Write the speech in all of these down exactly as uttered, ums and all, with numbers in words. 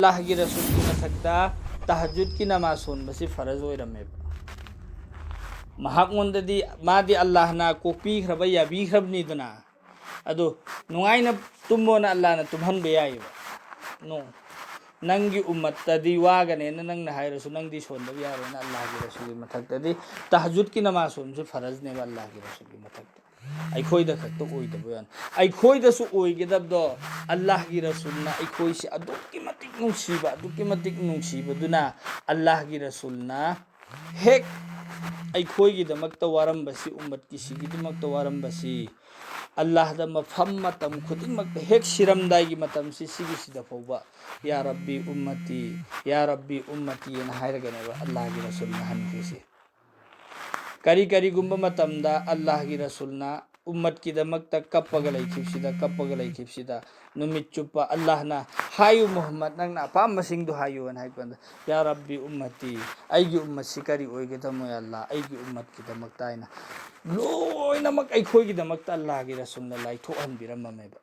ꯑꯜꯂꯥꯍꯒꯤ ꯔꯁꯨꯜꯒꯤ ꯃꯊꯛꯇ ꯇꯍꯖꯨꯗꯀꯤ ꯅꯃꯥꯖ ꯁꯣꯟꯕꯁꯤ ꯐꯔꯖ ꯑꯣꯏꯔꯝꯃꯦꯕ꯫ ꯃꯍꯥꯛꯉꯣꯟꯗꯗꯤ, ꯃꯥꯗꯤ ꯑꯜꯂꯥꯍꯅ ꯀꯣꯛꯄꯤꯈ꯭ꯔꯕ, ꯌꯥꯕꯤꯈ꯭ꯔꯕꯅꯤꯗꯅ꯫ ꯑꯗꯨ ꯅꯨꯡꯉꯥꯏꯅ ꯇꯨꯝꯃꯣꯅ ꯑꯜꯂꯥꯍꯅ ꯇꯨꯝꯍꯟꯕ ꯌꯥꯏꯑꯕ꯫ ꯅꯣ, ꯅꯪꯒꯤ ꯎꯝꯃꯠꯇꯗꯤ ꯋꯥꯒꯅꯦꯅ ꯅꯪꯅ ꯍꯥꯏꯔꯁꯨ, ꯅꯪꯗꯤ ꯁꯣꯟꯗꯕ ꯌꯥꯔꯣꯏꯅ ꯑꯜꯂꯥꯍꯒꯤ ꯔꯁꯨꯜꯒꯤ ꯃꯊꯛꯇꯗꯤ ꯇꯍꯖꯨꯗꯀꯤ ꯅꯃꯥꯖ ꯁꯣꯟꯕꯁꯤ ꯐꯔꯖꯅꯦꯕ ꯑꯜꯂꯥꯍꯒꯤ ꯔꯁꯨꯜꯒꯤ ꯃꯊꯛꯇ꯫ ꯑꯩꯈꯣꯏꯗ ꯈꯛꯇ ꯑꯣꯏꯗꯕ ꯋꯥꯅꯤ꯫ ꯑꯩꯈꯣꯏꯗꯁꯨ ꯑꯣꯏꯒꯗꯕꯗꯣ, ꯑꯜꯂꯥꯍꯒꯤ ꯔꯁꯨꯜꯅ ꯑꯩꯈꯣꯏꯁꯤ ꯑꯗꯨꯛꯀꯤ ꯃꯇꯤꯛ ꯅꯨꯡꯁꯤꯕ, ꯑꯗꯨꯛꯀꯤ ꯃꯇꯤꯛ ꯅꯨꯡꯁꯤꯕꯗꯨꯅ ꯑꯜꯂꯥꯍꯒꯤ ꯔꯁꯨꯜꯅ ꯍꯦꯛ ꯑꯩꯈꯣꯏꯒꯤꯗꯃꯛꯇ ꯋꯥꯔꯝꯕꯁꯤ, ꯎꯝꯃꯠꯀꯤꯁꯤꯒꯤꯗꯃꯛꯇ ꯋꯥꯔꯝꯕꯁꯤ, ꯑꯜꯂꯥꯍꯗ ꯃꯐꯝ ꯃꯇꯝ ꯈꯨꯗꯤꯡꯃꯛꯇ, ꯍꯦꯛ ꯁꯤꯔꯝꯗꯥꯏꯒꯤ ꯃꯇꯝꯁꯤ, ꯁꯤꯒꯤꯁꯤꯗ ꯐꯥꯎꯕ "ꯌꯥ ꯔꯕꯤ ꯎꯝꯃꯇꯤ, ꯌꯥ ꯔꯕꯤ ꯎꯝꯃꯇꯤ" ꯍꯥꯏꯅ ꯍꯥꯏꯔꯒꯅꯦꯕ ꯑꯜꯂꯥꯍꯒꯤ ꯔꯁꯨꯜꯅ ꯍꯟꯈ꯭ꯔꯤꯁꯤ꯫ ꯀꯔꯤ ꯀꯔꯤꯒꯨꯝꯕ ꯃꯇꯝꯗ ꯑꯜꯂꯥꯍꯒꯤ ꯔꯁꯨꯜꯅ ꯎꯝꯃꯠꯀꯤꯗꯃꯛꯇ ꯀꯞꯄꯒ ꯂꯩꯈꯤꯕꯁꯤꯗ, ꯀꯞꯄꯒ ꯂꯩꯈꯤꯕꯁꯤꯗ, ꯅꯨꯃꯤꯠ ꯆꯨꯞꯄ ꯑꯜꯂꯥꯍꯅ "ꯍꯥꯏꯌꯨ ꯃꯨꯍꯝꯃꯗ, ꯅꯪꯅ ꯑꯄꯥꯝꯕꯁꯤꯡꯗꯨ ꯍꯥꯏꯌꯨ" ꯍꯥꯏꯅ ꯍꯥꯏꯕ ꯀꯥꯟꯗ, "ꯌꯥ ꯔꯕꯤ ꯎꯝꯃꯇꯤ, ꯑꯩꯒꯤ ꯎꯝꯃꯠꯁꯤ ꯀꯔꯤ ꯑꯣꯏꯒꯗꯕꯅꯣ, ꯌꯥ ꯑꯜꯂꯥꯍ, ꯑꯩꯒꯤ ꯎꯝꯃꯠꯀꯤꯗꯃꯛꯇ" ꯍꯥꯏꯅ ꯂꯣꯏꯅꯃꯛ ꯑꯩꯈꯣꯏꯒꯤꯗꯃꯛꯇ ꯑꯜꯂꯥꯍꯒꯤ ꯔꯁꯨꯜꯅ ꯂꯥꯏꯊꯣꯛꯍꯟꯕꯤꯔꯝꯃꯝꯃꯦꯕ꯫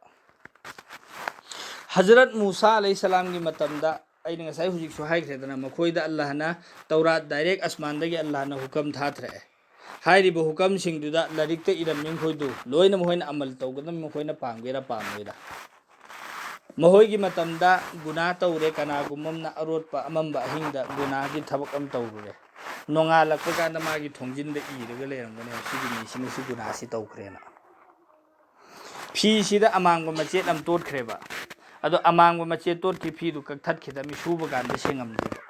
ꯍꯖꯔꯠ ꯃꯨꯁꯥ ꯑꯂꯩꯍꯤꯁꯁꯂꯥꯝꯒꯤ ꯃꯇꯝꯗ, ꯑꯩꯅ ꯉꯁꯥꯏ ꯍꯧꯖꯤꯛꯁꯨ ꯍꯥꯏꯈ꯭ꯔꯦꯗꯅ, ꯃꯈꯣꯏꯗ ꯑꯜꯂꯥꯍꯅ ꯇꯧꯔꯥꯠ, ꯗꯥꯏꯔꯦꯛ ꯑꯁꯃꯥꯟꯗꯒꯤ ꯑꯜꯂꯥꯍꯅ ꯍꯨꯀꯝ ꯊꯥꯊꯔꯛꯑꯦ꯫ ꯍꯥꯏꯔꯤꯕ ꯍꯨꯀꯝꯁꯤꯡꯗꯨꯗ ꯂꯥꯏꯔꯤꯛꯇ ꯏꯔꯝꯃꯤ ꯃꯈꯣꯏꯗꯨ ꯂꯣꯏꯅ ꯃꯈꯣꯏꯅ ꯑꯃꯜ ꯇꯧꯒꯗꯕ, ꯃꯈꯣꯏꯅ ꯄꯥꯝꯒꯦꯔꯥ ꯄꯥꯝꯃꯣꯏꯔꯥ꯫ ꯃꯈꯣꯏꯒꯤ ꯃꯇꯝꯗ ꯒꯨꯅꯥ ꯇꯧꯔꯦ, ꯀꯅꯥꯒꯨꯝꯕ ꯑꯃꯅ ꯑꯔꯣꯠꯄ ꯑꯃꯝꯕ ꯑꯍꯤꯡꯗ ꯒꯨꯅꯥꯒꯤ ꯊꯕꯛ ꯑꯃ ꯇꯧꯔꯨꯔꯦ, ꯅꯣꯡꯉꯥꯜꯂꯛꯄ ꯀꯥꯟꯗ ꯃꯥꯒꯤ ꯊꯣꯡꯖꯤꯟꯗ ꯏꯔꯒ ꯂꯩꯔꯝꯒꯅꯦꯕ, "ꯁꯤꯒꯤ ꯃꯤꯁꯤꯅ ꯁꯤ ꯒꯨꯅꯥꯁꯤ ꯇꯧꯈ꯭ꯔꯦꯅ"꯫ ꯐꯤꯁꯤꯗ ꯑꯃꯥꯡꯕ ꯃꯆꯦꯠ ꯑꯃ ꯇꯣꯠꯈ꯭ꯔꯦꯕ꯫ ꯑꯗꯣ ꯑꯃꯥꯡꯕ ꯃꯆꯦꯠ ꯇꯣꯠꯈꯤ ꯐꯤꯗꯨ ꯀꯛꯊꯠꯈꯤꯗꯕꯅꯤ, ꯁꯨꯕ ꯀꯥꯟꯗ ꯁꯦꯡꯉꯝꯗꯦꯕ꯫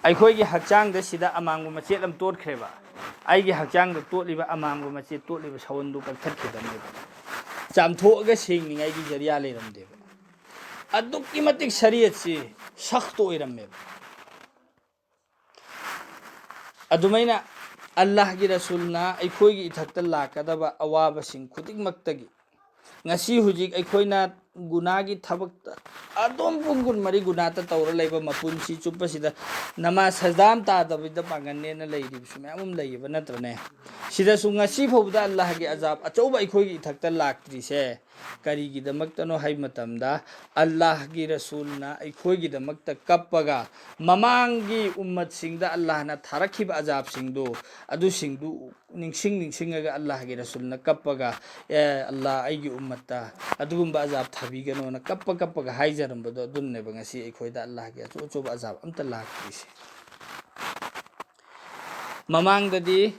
ꯑꯩꯈꯣꯏꯒꯤ ꯍꯛꯆꯥꯡꯗ ꯁꯤꯗ ꯑꯃꯥꯡꯕ ꯃꯆꯦꯠ ꯑꯃ ꯇꯣꯠꯈ꯭ꯔꯦꯕ꯫ ꯑꯩꯒꯤ ꯍꯛꯆꯥꯡꯗ ꯇꯣꯠꯂꯤꯕ ꯑꯃꯥꯡꯕ ꯃꯆꯦꯠ, ꯇꯣꯠꯂꯤꯕ ꯁꯎꯟꯗꯨ ꯀꯛꯊꯠꯈꯤꯗꯕꯅꯦꯕ꯫ ꯆꯥꯝꯊꯣꯛꯑꯒ ꯁꯦꯡꯅꯤꯡꯉꯥꯏꯒꯤ ꯖꯔꯤꯌꯥ ꯂꯩꯔꯝꯗꯦꯕ꯫ ꯑꯗꯨꯛꯀꯤ ꯃꯇꯤꯛ ꯁꯔꯤꯌꯠꯁꯤ ꯁꯈꯇ ꯑꯣꯏꯔꯝꯃꯦꯕ꯫ ꯑꯗꯨꯃꯥꯏꯅ ꯑꯜꯂꯥꯍꯒꯤ ꯔꯁꯨꯜꯅ ꯑꯩꯈꯣꯏꯒꯤ ꯏꯊꯛꯇ ꯂꯥꯛꯀꯗꯕ ꯑꯋꯥꯕꯁꯤꯡ ꯈꯨꯗꯤꯡꯃꯛꯇꯒꯤ, ꯉꯁꯤ ꯍꯧꯖꯤꯛ ꯑꯩꯈꯣꯏꯅ ꯒꯨꯅꯥꯒꯤ ꯊꯕꯛꯇ ꯑꯗꯨꯝ ꯄꯨꯡ ꯀꯨꯟꯃꯔꯤ ꯒꯨꯅꯥꯇ ꯇꯧꯔ ꯂꯩꯕ ꯃꯄꯨꯟꯁꯤ ꯆꯨꯞꯄꯁꯤꯗ, ꯅꯃꯥꯖ ꯁꯖꯗꯥ ꯑꯃ ꯇꯥꯗꯕꯤꯗ ꯄꯥꯡꯒꯟꯅꯦꯅ ꯂꯩꯔꯤꯕꯁꯨ ꯃꯌꯥꯝ ꯑꯃ ꯂꯩꯌꯦꯕ, ꯅꯠꯇ꯭ꯔꯅꯦ? ꯁꯤꯗꯁꯨ ꯉꯁꯤ ꯐꯥꯎꯕꯗ ꯑꯜꯂꯥꯍꯒꯤ ꯑꯖꯥꯕ ꯑꯆꯧꯕ ꯑꯩꯈꯣꯏꯒꯤ ꯏꯊꯛꯇ ꯂꯥꯛꯇ꯭ꯔꯤꯁꯦ, ꯀꯔꯤꯒꯤꯗꯃꯛꯇꯅꯣ ꯍꯥꯏꯕ ꯃꯇꯝꯗ, ꯑꯜꯂꯥꯍꯒꯤ ꯔꯁꯨꯜꯅ ꯑꯩꯈꯣꯏꯒꯤꯗꯃꯛꯇ ꯀꯞꯄꯒ, ꯃꯃꯥꯡꯒꯤ ꯎꯝꯃꯠꯁꯤꯡꯗ ꯑꯜꯂꯥꯍꯅ ꯊꯥꯔꯛꯈꯤꯕ ꯑꯖꯥꯕꯁꯤꯡꯗꯨ, ꯑꯗꯨꯁꯤꯡꯗꯨ ꯅꯤꯡꯁꯤꯡ ꯅꯤꯡꯁꯤꯡꯉꯒ ꯑꯜꯂꯥꯍꯒꯤ ꯔꯁꯨꯜꯅ ꯀꯞꯄꯒ, "ꯑꯦ ꯑꯜꯂꯥꯍ, ꯑꯩꯒꯤ ꯎꯝꯃꯠꯇ ꯑꯗꯨꯒꯨꯝꯕ ꯑꯖꯥꯕ ꯊꯥꯕꯤꯒꯅꯣꯅ" ꯀꯞꯄ ꯀꯞꯄꯒ ꯍꯥꯏꯖꯔꯝꯕꯗꯣ, ꯑꯗꯨꯅꯅꯦꯕ ꯉꯁꯤ ꯑꯩꯈꯣꯏꯗ ꯑꯜꯂꯥꯍꯒꯤ ꯑꯆꯧ ꯑꯆꯧꯕ ꯑꯖꯥꯕ ꯑꯝꯇ ꯂꯥꯛꯇ꯭ꯔꯤꯁꯦ꯫ ꯃꯃꯥꯡꯗꯗꯤ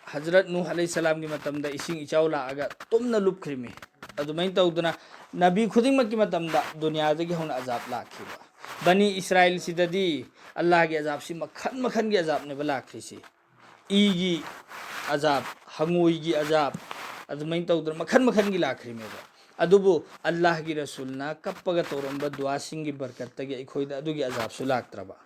ꯍꯖꯔꯠ ꯅꯨꯍ ꯑꯂꯩꯍꯤꯁꯁꯂꯥꯝꯒꯤ ꯃꯇꯝꯗ ꯏꯁꯤꯡ ꯏꯆꯥꯎ ꯂꯥꯛꯑꯒ ꯇꯨꯝꯅ ꯂꯨꯞꯈ꯭ꯔꯤꯃꯤ꯫ ꯑꯗꯨꯃꯥꯏꯅ ꯇꯧꯗꯅ ꯅꯕꯤ ꯈꯨꯗꯤꯡꯃꯛꯀꯤ ꯃꯇꯝꯗ ꯗꯨꯅꯤꯌꯥꯗꯒꯤ ꯍꯧꯅ ꯑꯖꯥꯕ ꯂꯥꯛꯈꯤꯕ꯫ ꯕꯅꯤ ꯏꯁꯔꯥꯏꯜꯁꯤꯗꯗꯤ ꯑꯜꯂꯥꯍꯒꯤ ꯑꯖꯥꯕꯁꯤ ꯃꯈꯟ ꯃꯈꯟꯒꯤ ꯑꯖꯥꯕꯅꯦꯕ ꯂꯥꯛꯈ꯭ꯔꯤꯁꯤ꯫ ꯏꯒꯤ ꯑꯖꯥꯕ, ꯍꯪꯉꯣꯏꯒꯤ ꯑꯖꯥꯕ, ꯑꯗꯨꯃꯥꯏꯅ ꯇꯧꯗꯅ ꯃꯈꯟ ꯃꯈꯟꯒꯤ ꯂꯥꯛꯈ꯭ꯔꯤꯃꯦꯕ꯫ ꯑꯗꯨꯕꯨ ꯑꯜꯂꯥꯍꯒꯤ ꯔꯁꯨꯜꯅ ꯀꯞꯄꯒ ꯇꯧꯔꯝꯕ ꯗꯨꯋꯥꯁꯤꯡꯒꯤ ꯕꯔꯀꯠꯇꯒꯤ ꯑꯩꯈꯣꯏꯗ ꯑꯗꯨꯒꯤ ꯑꯖꯥꯕꯁꯨ ꯂꯥꯛꯇ꯭ꯔꯕ꯫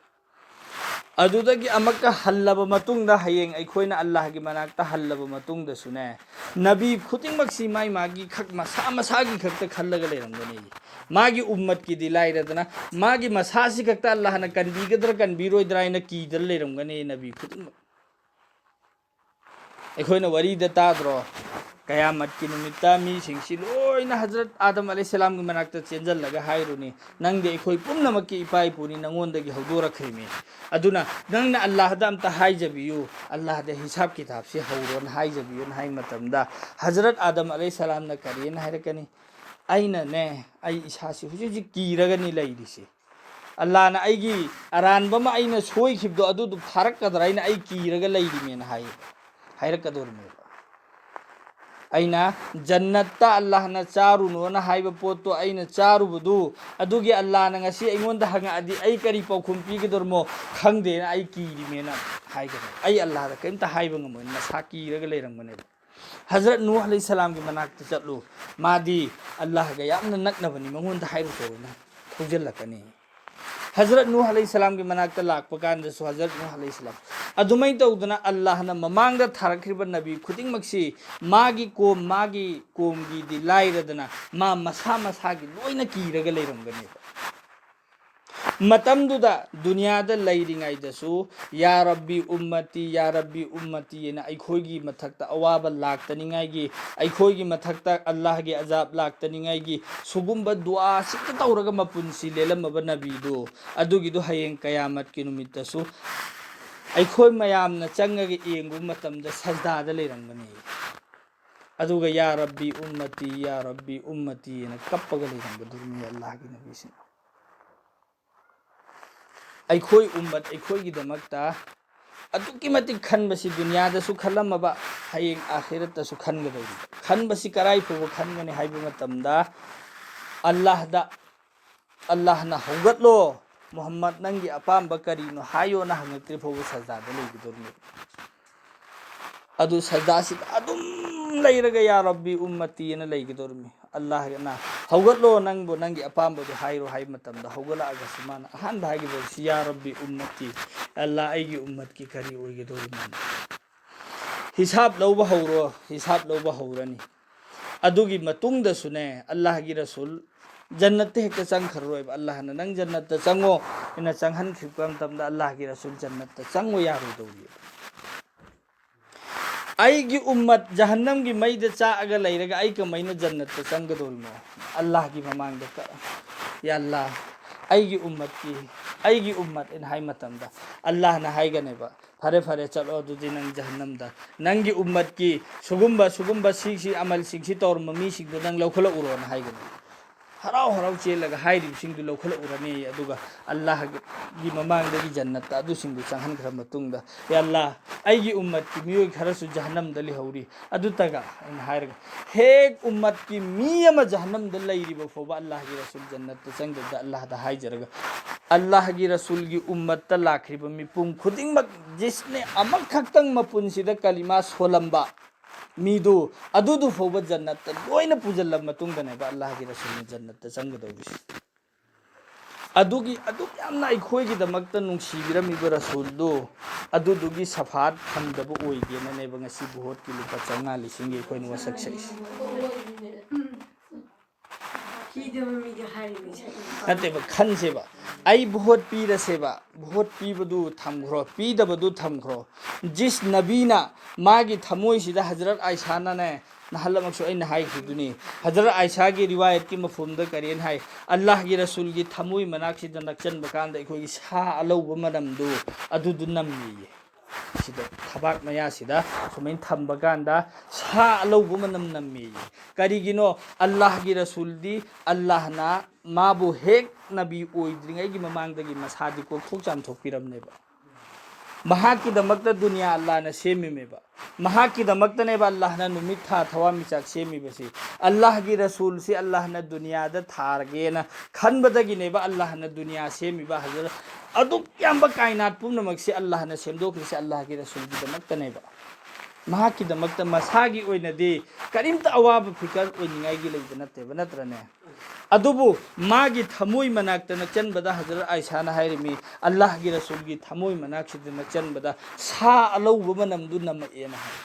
ꯑꯗꯨꯗꯒꯤ ꯑꯃꯨꯛꯀ ꯍꯜꯂꯕ ꯃꯇꯨꯡꯗ, ꯍꯌꯦꯡ ꯑꯩꯈꯣꯏꯅ ꯑꯜꯂꯥꯍꯒꯤ ꯃꯅꯥꯛꯇ ꯍꯜꯂꯕ ꯃꯇꯨꯡꯗꯁꯨꯅꯦ, ꯅꯕꯤ ꯈꯨꯗꯤꯡꯃꯛꯁꯤ ꯃꯥꯏ ꯃꯥꯒꯤ ꯈꯛ, ꯃꯁꯥ ꯃꯁꯥꯒꯤ ꯈꯛꯇ ꯈꯜꯂꯒ ꯂꯩꯔꯝꯒꯅꯤ꯫ ꯃꯥꯒꯤ ꯎꯝꯃꯠꯀꯤꯗꯤ ꯂꯥꯏꯔꯗꯅ, ꯃꯥꯒꯤ ꯃꯁꯥꯁꯤ ꯈꯛꯇ ꯑꯜꯂꯥꯍꯅ ꯀꯟꯕꯤꯒꯗ꯭ꯔꯥ ꯀꯟꯕꯤꯔꯣꯏꯗ꯭ꯔꯥ ꯍꯥꯏꯅ ꯀꯤꯗꯅ ꯂꯩꯔꯝꯒꯅꯤ ꯅꯕꯤ ꯈꯨꯗꯤꯡꯃꯛ꯫ ꯑꯩꯈꯣꯏꯅ ꯋꯥꯔꯤꯗ ꯇꯥꯗ꯭ꯔꯣ? ꯀꯌꯥꯃꯠꯀꯤ ꯅꯨꯃꯤꯠꯇ ꯃꯤꯁꯤꯡꯁꯤ ꯂꯣꯏꯅ ꯍꯖꯔꯠ ꯑꯥꯗꯝ ꯑꯂꯩꯍꯤꯁꯁꯂꯥꯝꯒꯤ ꯃꯅꯥꯛꯇ ꯆꯦꯟꯖꯜꯂꯒ ꯍꯥꯏꯔꯨꯅꯤ, "ꯅꯪꯗꯤ ꯑꯩꯈꯣꯏ ꯄꯨꯝꯅꯃꯛꯀꯤ ꯏꯄꯥ ꯏꯄꯨꯅꯤ, ꯅꯪꯉꯣꯟꯗꯒꯤ ꯍꯧꯗꯣꯔꯛꯈ꯭ꯔꯤꯃꯤ꯫ ꯑꯗꯨꯅ ꯅꯪꯅ ꯑꯜꯂꯥꯍꯗ ꯑꯝꯇ ꯍꯥꯏꯖꯕꯤꯌꯨ, ꯑꯜꯂꯥꯍꯗ ꯍꯤꯁꯥꯕ ꯀꯤꯇꯥꯕꯁꯤ ꯍꯧꯔꯣꯅ ꯍꯥꯏꯖꯕꯤꯌꯨꯅ" ꯍꯥꯏ ꯃꯇꯝꯗ, ꯍꯖꯔꯠ ꯑꯥꯗꯝ ꯑꯂꯩꯍꯤꯁꯁꯂꯥꯝꯅ ꯀꯔꯤꯅ ꯍꯥꯏꯔꯛꯀꯅꯤ? "ꯑꯩꯅꯅꯦ, ꯑꯩ ꯏꯁꯥꯁꯤ ꯍꯧꯖꯤꯛ ꯍꯧꯖꯤꯛ ꯀꯤꯔꯒꯅꯤ ꯂꯩꯔꯤꯁꯤ꯫ ꯑꯜꯂꯥꯍꯅ ꯑꯩꯒꯤ ꯑꯔꯥꯟꯕ ꯑꯃ ꯑꯩꯅ ꯁꯣꯏꯈꯤꯕꯗꯣ ꯑꯗꯨꯗꯨ ꯐꯥꯔꯛꯀꯗ꯭ꯔꯥ ꯍꯥꯏꯅ ꯑꯩ ꯀꯤꯔꯒ ꯂꯩꯔꯤꯃꯦꯅ" ꯍꯥꯏ, ꯍꯥꯏꯔꯛꯀꯗꯧꯔꯤꯃꯦꯕ꯫ "ꯑꯩꯅ ꯖꯟꯅꯠꯇ ꯑꯜꯂꯥꯍꯅ ꯆꯥꯔꯨꯅꯣꯅ ꯍꯥꯏꯕ ꯄꯣꯠꯇꯣ ꯑꯩꯅ ꯆꯥꯔꯨꯕꯗꯨ, ꯑꯗꯨꯒꯤ ꯑꯜꯂꯥꯍꯅ ꯉꯁꯤ ꯑꯩꯉꯣꯟꯗ ꯍꯪꯉꯛꯑꯗꯤ ꯑꯩ ꯀꯔꯤ ꯄꯥꯎꯈꯨꯝ ꯄꯤꯒꯗꯧꯔꯤꯃꯣ ꯈꯪꯗꯦꯅ ꯑꯩ ꯀꯤꯔꯤꯃꯦꯅ" ꯍꯥꯏꯒꯅꯤ꯫ ꯑꯩ ꯑꯜꯂꯥꯍꯗ ꯀꯔꯤꯝꯇ ꯍꯥꯏꯕ ꯉꯝꯃꯣꯏ, ꯃꯁꯥ ꯀꯤꯔꯒ ꯂꯩꯔꯝꯒꯅꯦꯕ꯫ ꯍꯖꯔꯠ ꯅꯨꯍ ꯑꯂꯩꯍꯤꯁꯁꯂꯥꯝꯒꯤ ꯃꯅꯥꯛꯇ ꯆꯠꯂꯨ, ꯃꯥꯗꯤ ꯑꯜꯂꯥꯍꯒ ꯌꯥꯝꯅ ꯅꯛꯅꯕꯅꯤ, ꯃꯉꯣꯟꯗ ꯍꯥꯏꯔꯨꯆꯣꯅ ꯊꯧꯖꯤꯜꯂꯛꯀꯅꯤ꯫ ꯍꯖꯔꯠ ꯅꯨꯍ ꯑꯂꯩꯍꯤꯁꯁꯂꯥꯝꯒꯤ ꯃꯅꯥꯛꯇ ꯂꯥꯛꯄ ꯀꯥꯟꯗꯁꯨ ꯍꯖꯔꯠ ꯅꯨꯍ ꯑꯂꯩꯍꯤꯁꯁꯂꯥꯝ ꯑꯗꯨꯃꯥꯏꯅ ꯇꯧꯗꯅ ꯑꯜꯂꯥꯍꯅ ꯃꯃꯥꯡꯗ ꯊꯥꯔꯛꯈ꯭ꯔꯤꯕ ꯅꯕꯤ ꯈꯨꯗꯤꯡꯃꯛꯁꯤ ꯃꯥꯒꯤ ꯀꯣꯝ, ꯃꯥꯒꯤ ꯀꯣꯝꯒꯤꯗꯤ ꯂꯥꯏꯔꯗꯅ ꯃꯥ ꯃꯁꯥ ꯃꯁꯥꯒꯤ ꯂꯣꯏꯅ ꯀꯤꯔꯒ ꯂꯩꯔꯝꯒꯅꯦꯕ꯫ ꯃꯇꯝꯗꯨꯗ ꯗꯨꯅꯤꯌꯥꯗ ꯂꯩꯔꯤꯉꯩꯗꯁꯨ "ꯌꯥ ꯔꯕꯤ ꯎꯝꯃꯇꯤ, ꯌꯥ ꯔꯕꯤ ꯎꯝꯃꯇꯤ" ꯍꯥꯏꯅ ꯑꯩꯈꯣꯏꯒꯤ ꯃꯊꯛꯇ ꯑꯋꯥꯕ ꯂꯥꯛꯇꯅꯤꯡꯉꯥꯏꯒꯤ, ꯑꯩꯈꯣꯏꯒꯤ ꯃꯊꯛꯇ ꯑꯜꯂꯥꯍꯒꯤ ꯑꯖꯥꯕ ꯂꯥꯛꯇꯅꯤꯡꯉꯥꯏꯒꯤ ꯁꯨꯒꯨꯝꯕ ꯗꯨꯋꯥꯁꯤꯇ ꯇꯧꯔꯒ ꯃꯄꯨꯟꯁꯤ ꯂꯦꯜꯂꯝꯃꯕ ꯅꯕꯤꯗꯨ, ꯑꯗꯨꯒꯤꯗꯨ ꯍꯌꯦꯡ ꯀꯌꯥꯃꯠꯀꯤ ꯅꯨꯃꯤꯠꯇꯁꯨ ꯑꯩꯈꯣꯏ ꯃꯌꯥꯝꯅ ꯆꯪꯉꯒ ꯌꯦꯡꯕ ꯃꯇꯝꯗ ꯁꯖꯗꯥꯗ ꯂꯩꯔꯝꯒꯅꯤ꯫ ꯑꯗꯨꯒ "ꯌꯥ ꯔꯕꯤ ꯎꯝꯃꯇꯤ, ꯌꯥ ꯔꯕꯤ ꯎꯝꯃꯇꯤ" ꯍꯥꯏꯅ ꯀꯞꯄꯒ ꯂꯩꯔꯝꯒꯗꯧꯔꯤꯕꯅꯤ ꯑꯜꯂꯥꯍꯒꯤ ꯅꯕꯤꯁꯤꯅ꯫ ꯑꯩꯈꯣꯏ ꯎꯝꯃꯠ, ꯑꯩꯈꯣꯏꯒꯤꯗꯃꯛꯇ ꯑꯗꯨꯛꯀꯤ ꯃꯇꯤꯛ ꯈꯟꯕꯁꯤ ꯗꯨꯅꯤꯌꯥꯗꯁꯨ ꯈꯜꯂꯝꯃꯕ, ꯍꯌꯦꯡ ꯑꯥꯈꯤꯔꯠꯇꯁꯨ ꯈꯟꯒꯗꯧꯔꯤꯕ꯫ ꯈꯟꯕꯁꯤ ꯀꯔꯥꯏ ꯐꯥꯎꯕ ꯈꯟꯒꯅꯤ ꯍꯥꯏꯕ ꯃꯇꯝꯗ, ꯑꯜꯂꯥꯍꯗ, "ꯑꯜꯂꯥꯍꯅ ꯍꯧꯒꯠꯂꯣ, ꯃꯨꯍꯝꯃꯗ, ꯅꯪꯒꯤ ꯑꯄꯥꯝꯕ ꯀꯔꯤꯅꯣ ꯍꯥꯏꯌꯣꯅ" ꯍꯪꯉꯛꯇ꯭ꯔꯤ ꯐꯥꯎꯕ ꯁꯖꯗꯥꯗ ꯂꯩꯒꯗꯧꯔꯤꯕ꯫ ꯑꯗꯨ ꯁꯖꯗꯥꯁꯤꯗ ꯑꯗꯨꯝ ꯂꯩꯔꯒ "ꯌꯥ ꯔꯕꯤ ꯎꯝꯃꯇꯤ" ꯑꯅ ꯂꯩꯒꯗꯧꯔꯤꯕꯅꯤ꯫ ꯑꯜꯂꯥꯍꯅ "ꯍꯧꯒꯠꯂꯣ, ꯅꯪꯕꯨ ꯅꯪꯒꯤ ꯑꯄꯥꯝꯕꯗꯨ ꯍꯥꯏꯔꯣ" ꯍꯥꯏꯕ ꯃꯇꯝꯗ, ꯍꯧꯒꯠꯂꯛꯑꯒꯁꯨ ꯃꯥꯅ ꯑꯍꯥꯟꯕ ꯍꯥꯏꯒꯗꯧꯔꯤꯁꯤ "ꯌꯥ ꯔꯕꯤ ꯎꯝꯃꯇꯤ", "ꯑꯜꯂꯥꯍ, ꯑꯩꯒꯤ ꯎꯝꯃꯠꯀꯤ ꯀꯔꯤ ꯑꯣꯏꯒꯗꯧꯔꯤꯕꯅꯣ?" ꯍꯤꯁꯥꯕ ꯂꯧꯕ ꯍꯧꯔꯣ, ꯍꯤꯁꯥꯕ ꯂꯧꯕ ꯍꯧꯔꯅꯤ꯫ ꯑꯗꯨꯒꯤ ꯃꯇꯨꯡꯗꯁꯨꯅꯦ, ꯑꯜꯂꯥꯍꯒꯤ ꯔꯁꯨꯜ ꯖꯟꯅꯠꯇ ꯍꯦꯛꯇ ꯆꯪꯈ꯭ꯔꯔꯣꯏꯕ꯫ ꯑꯜꯂꯥꯍꯅ "ꯅꯪ ꯖꯟꯅꯠꯇ ꯆꯪꯉꯣ" ꯑꯩꯅ ꯆꯪꯍꯟꯈꯤꯕ ꯃꯇꯝꯗ, ꯑꯜꯂꯥꯍꯒꯤ ꯔꯁꯨꯜ ꯖꯟꯅꯠꯇ ꯆꯪꯉꯣ ꯌꯥꯔꯣꯏꯗꯧꯔꯤ꯫ "ꯑꯩꯒꯤ ꯎꯝꯃꯠ ꯖꯍꯟꯅꯝꯒꯤ ꯃꯩꯗ ꯆꯥꯛꯑꯒ ꯂꯩꯔꯒ ꯑꯩ ꯀꯃꯥꯏꯅ ꯖꯟꯅꯠꯇ ꯆꯪꯒꯗꯧꯔꯤꯅꯣ?" ꯑꯜꯂꯥꯍꯒꯤ ꯃꯃꯥꯡꯗ ꯀ-, "ꯌꯥ ꯑꯜꯂꯥꯍ, ꯑꯩꯒꯤ ꯎꯝꯃꯠꯀꯤ, ꯑꯩꯒꯤ ꯎꯝꯃꯠ" ꯑꯅ ꯍꯥꯏ ꯃꯇꯝꯗ, ꯑꯜꯂꯥꯍꯅ ꯍꯥꯏꯒꯅꯦꯕ, "ꯐꯔꯦ, ꯐꯔꯦ, ꯆꯠꯂꯣ ꯑꯗꯨꯗꯤ ꯅꯪ ꯖꯍꯟꯅꯝꯗ꯫ ꯅꯪꯒꯤ ꯎꯝꯃꯠꯀꯤ ꯁꯨꯒꯨꯝꯕ, ꯁꯨꯒꯨꯝꯕ ꯁꯤꯁꯤ ꯑꯃꯜꯁꯤꯡꯁꯤ ꯇꯧꯔꯝꯕ ꯃꯤꯁꯤꯡꯗꯣ ꯅꯪ ꯂꯧꯈꯠꯂꯛꯎꯔꯣꯅ" ꯍꯥꯏꯒꯅꯤ꯫ ꯍꯔꯥꯎ ꯍꯔꯥꯎ ꯆꯦꯜꯂꯒ ꯍꯥꯏꯔꯤꯕꯁꯤꯡꯗꯨ ꯂꯧꯈꯠꯂꯛꯎꯔꯅꯤ꯫ ꯑꯗꯨꯒ ꯑꯜꯂꯥꯍꯒꯤ ꯃꯃꯥꯡꯗꯒꯤ ꯖꯟꯅꯠꯇ ꯑꯗꯨꯁꯤꯡꯗꯨ ꯆꯪꯍꯟꯈ꯭ꯔ ꯃꯇꯨꯡꯗ, "ꯌꯥ ꯑꯜꯂꯥꯍ, ꯑꯩꯒꯤ ꯎꯝꯃꯠꯀꯤ ꯃꯤꯑꯣꯏ ꯈꯔꯁꯨ ꯖꯍꯟꯅꯝꯗ ꯂꯩꯍꯧꯔꯤ꯫ ꯑꯗꯨꯇꯒ" ꯑꯩꯅ ꯍꯥꯏꯔꯒ, ꯍꯦꯛ ꯎꯝꯃꯠꯀꯤ ꯃꯤ ꯑꯃ ꯖꯍꯟꯅꯝꯗ ꯂꯩꯔꯤꯕ ꯐꯥꯎꯕ ꯑꯜꯂꯥꯍꯒꯤ ꯔꯁꯨꯜ ꯖꯟꯅꯠꯇ ꯆꯪꯗꯕꯗ ꯑꯜꯂꯥꯍꯗ ꯍꯥꯏꯖꯔꯒ, ꯑꯜꯂꯥꯍꯒꯤ ꯔꯁꯨꯜꯒꯤ ꯎꯝꯃꯠꯇ ꯂꯥꯛꯈ꯭ꯔꯤꯕ ꯃꯤꯄꯨꯝ ꯈꯨꯗꯤꯡꯃꯛ, ꯖꯤꯁꯅꯦ ꯑꯃꯈꯛꯇꯪ ꯃꯄꯨꯟꯁꯤꯗ ꯀꯂꯤꯃꯥ ꯁꯣꯜꯂꯝꯕ ꯃꯤꯗꯨ, ꯑꯗꯨꯗꯨ ꯐꯥꯎꯕ ꯖꯟꯅꯠꯇ ꯂꯣꯏꯅ ꯄꯨꯁꯤꯜꯂꯕ ꯃꯇꯨꯡꯗꯅꯦꯕ ꯑꯜꯂꯥꯍꯒꯤ ꯔꯁꯨꯜꯅ ꯖꯟꯅꯠꯇ ꯆꯪꯒꯗꯧꯔꯤꯁꯤ꯫ ꯑꯗꯨꯒꯤ, ꯑꯗꯨꯛ ꯌꯥꯝꯅ ꯑꯩꯈꯣꯏꯒꯤꯗꯃꯛꯇ ꯅꯨꯡꯁꯤꯕꯤꯔꯝꯃꯤꯕ ꯔꯁꯨꯜꯗꯨ, ꯑꯗꯨꯗꯨꯒꯤ ꯁꯐꯥꯠ ꯐꯪꯗꯕ ꯑꯣꯏꯒꯦꯅꯅꯦꯕ ꯉꯁꯤ ꯚꯣꯠꯀꯤ ꯂꯨꯄꯥ ꯆꯥꯝꯃꯉꯥ ꯂꯤꯁꯤꯡꯒꯤ ꯑꯩꯈꯣꯏꯅ ꯋꯥꯁꯛ ꯁꯛꯏꯁꯦ꯫ ꯄꯤꯗꯕ ꯃꯤꯗꯤ ꯍꯥꯏꯔꯤꯕ ꯏꯁꯩ꯫ ꯅꯠꯇꯦꯕ, ꯈꯟꯁꯦꯕ꯫ ꯑꯩ ꯚꯣꯠ ꯄꯤꯔꯁꯦꯕ, ꯚꯣꯠ ꯄꯤꯕꯗꯨ ꯊꯝꯈ꯭ꯔꯣ, ꯄꯤꯗꯕꯗꯨ ꯊꯝꯈ꯭ꯔꯣ꯫ ꯖꯤꯁ ꯅꯕꯤꯅ ꯃꯥꯒꯤ ꯊꯃꯣꯏꯁꯤꯗ, ꯍꯖꯔꯠ ꯑꯥꯏꯁꯥꯅꯅꯦ, ꯅꯍꯥꯟꯂꯃꯛꯁꯨ ꯑꯩꯅ ꯍꯥꯏꯈꯤꯗꯨꯅꯤ, ꯍꯖꯔꯠ ꯑꯥꯏꯁꯥꯒꯤ ꯔꯤꯋꯥꯌꯠꯀꯤ ꯃꯐꯍꯨꯝꯗ ꯀꯔꯤꯅ ꯍꯥꯏ? ꯑꯜꯂꯥꯍꯒꯤ ꯔꯁꯨꯜꯒꯤ ꯊꯃꯣꯏ ꯃꯅꯥꯛꯁꯤꯗ ꯅꯛꯁꯟꯕ ꯀꯥꯟꯗ ꯑꯩꯈꯣꯏꯒꯤ ꯁꯥ ꯑꯂꯧꯕ ꯃꯅꯝꯗꯨ ꯑꯗꯨꯗꯨ ꯅꯝꯃꯤꯌꯦ꯫ ꯁꯤꯗ ꯊꯕꯥꯛ ꯃꯌꯥꯁꯤꯗ ꯁꯨꯃꯥꯏꯅ ꯊꯝꯕ ꯀꯥꯟꯗ ꯁꯥ ꯑꯂꯧꯕ ꯃꯅꯝ ꯅꯝꯃꯤꯌꯦ꯫ ꯀꯔꯤꯒꯤꯅꯣ? ꯑꯜꯂꯥꯍꯒꯤ ꯔꯁꯨꯜꯗꯤ ꯑꯜꯂꯥꯍꯅ ꯃꯥꯕꯨ ꯍꯦꯛ ꯅꯕꯤ ꯑꯣꯏꯗ꯭ꯔꯤꯉꯩꯒꯤ ꯃꯃꯥꯡꯗꯒꯤ ꯃꯁꯥꯗꯤ ꯀꯣꯛꯊꯣꯛ ꯆꯥꯝꯊꯣꯛꯄꯤꯔꯝꯅꯦꯕ꯫ ꯃꯍꯥꯛꯀꯤꯗꯃꯛꯇ ꯗꯨꯅꯤꯌꯥ ꯑꯜꯂꯥꯍꯅ ꯁꯦꯝꯃꯤꯃꯦꯕ꯫ ꯃꯍꯥꯛꯀꯤꯗꯃꯛꯇꯅꯦꯕ ꯑꯜꯂꯥꯍꯅ ꯅꯨꯃꯤꯠ ꯊꯥ ꯊꯋꯥꯟꯃꯤꯆꯥꯛ ꯁꯦꯝꯃꯤꯕꯁꯤ꯫ ꯑꯜꯂꯥꯍꯒꯤ ꯔꯁꯨꯜꯁꯤ ꯑꯜꯂꯥꯍꯅ ꯗꯨꯅꯤꯌꯥꯗ ꯊꯥꯔꯒꯦꯅ ꯈꯟꯕꯗꯒꯤꯅꯦꯕ ꯑꯜꯂꯥꯍꯅ ꯗꯨꯅꯤꯌꯥ ꯁꯦꯝꯃꯤꯕ꯫ ꯍꯖꯔꯠ ꯑꯗꯨꯛ ꯌꯥꯝꯕ ꯀꯥꯏꯅꯥꯠ ꯄꯨꯝꯅꯃꯛꯁꯤ ꯑꯜꯂꯥꯍꯅ ꯁꯦꯝꯗꯣꯛꯈ꯭ꯔꯤꯁꯤ ꯑꯜꯂꯥꯍꯒꯤ ꯔꯁꯨꯜꯒꯤꯗꯃꯛꯇꯅꯦꯕ꯫ ꯃꯍꯥꯛꯀꯤꯗꯃꯛꯇ ꯃꯁꯥꯒꯤ ꯑꯣꯏꯅꯗꯤ ꯀꯔꯤꯝꯇ ꯑꯋꯥꯕ ꯐꯤꯀꯔ ꯑꯣꯏꯅꯤꯡꯉꯥꯏꯒꯤ ꯂꯩꯕ ꯅꯠꯇꯦꯕ, ꯅꯠꯇ꯭ꯔꯅꯦ? ꯑꯗꯨꯕꯨ ꯃꯥꯒꯤ ꯊꯃꯣꯏ ꯃꯅꯥꯛꯇ ꯅꯛꯆꯟꯕꯗ ꯍꯖꯔꯠ ꯑꯥꯏꯁꯥꯅ ꯍꯥꯏꯔꯤꯃꯤ, ꯑꯜꯂꯥꯍꯒꯤ ꯔꯁꯨꯜꯒꯤ ꯊꯃꯣꯏ ꯃꯅꯥꯛꯁꯤꯗ ꯅꯛꯆꯟꯕꯗ ꯁꯥ ꯑꯂꯧꯕ ꯃꯅꯝꯗꯨ ꯅꯝꯃꯛꯑꯦꯅ ꯍꯥꯏ꯫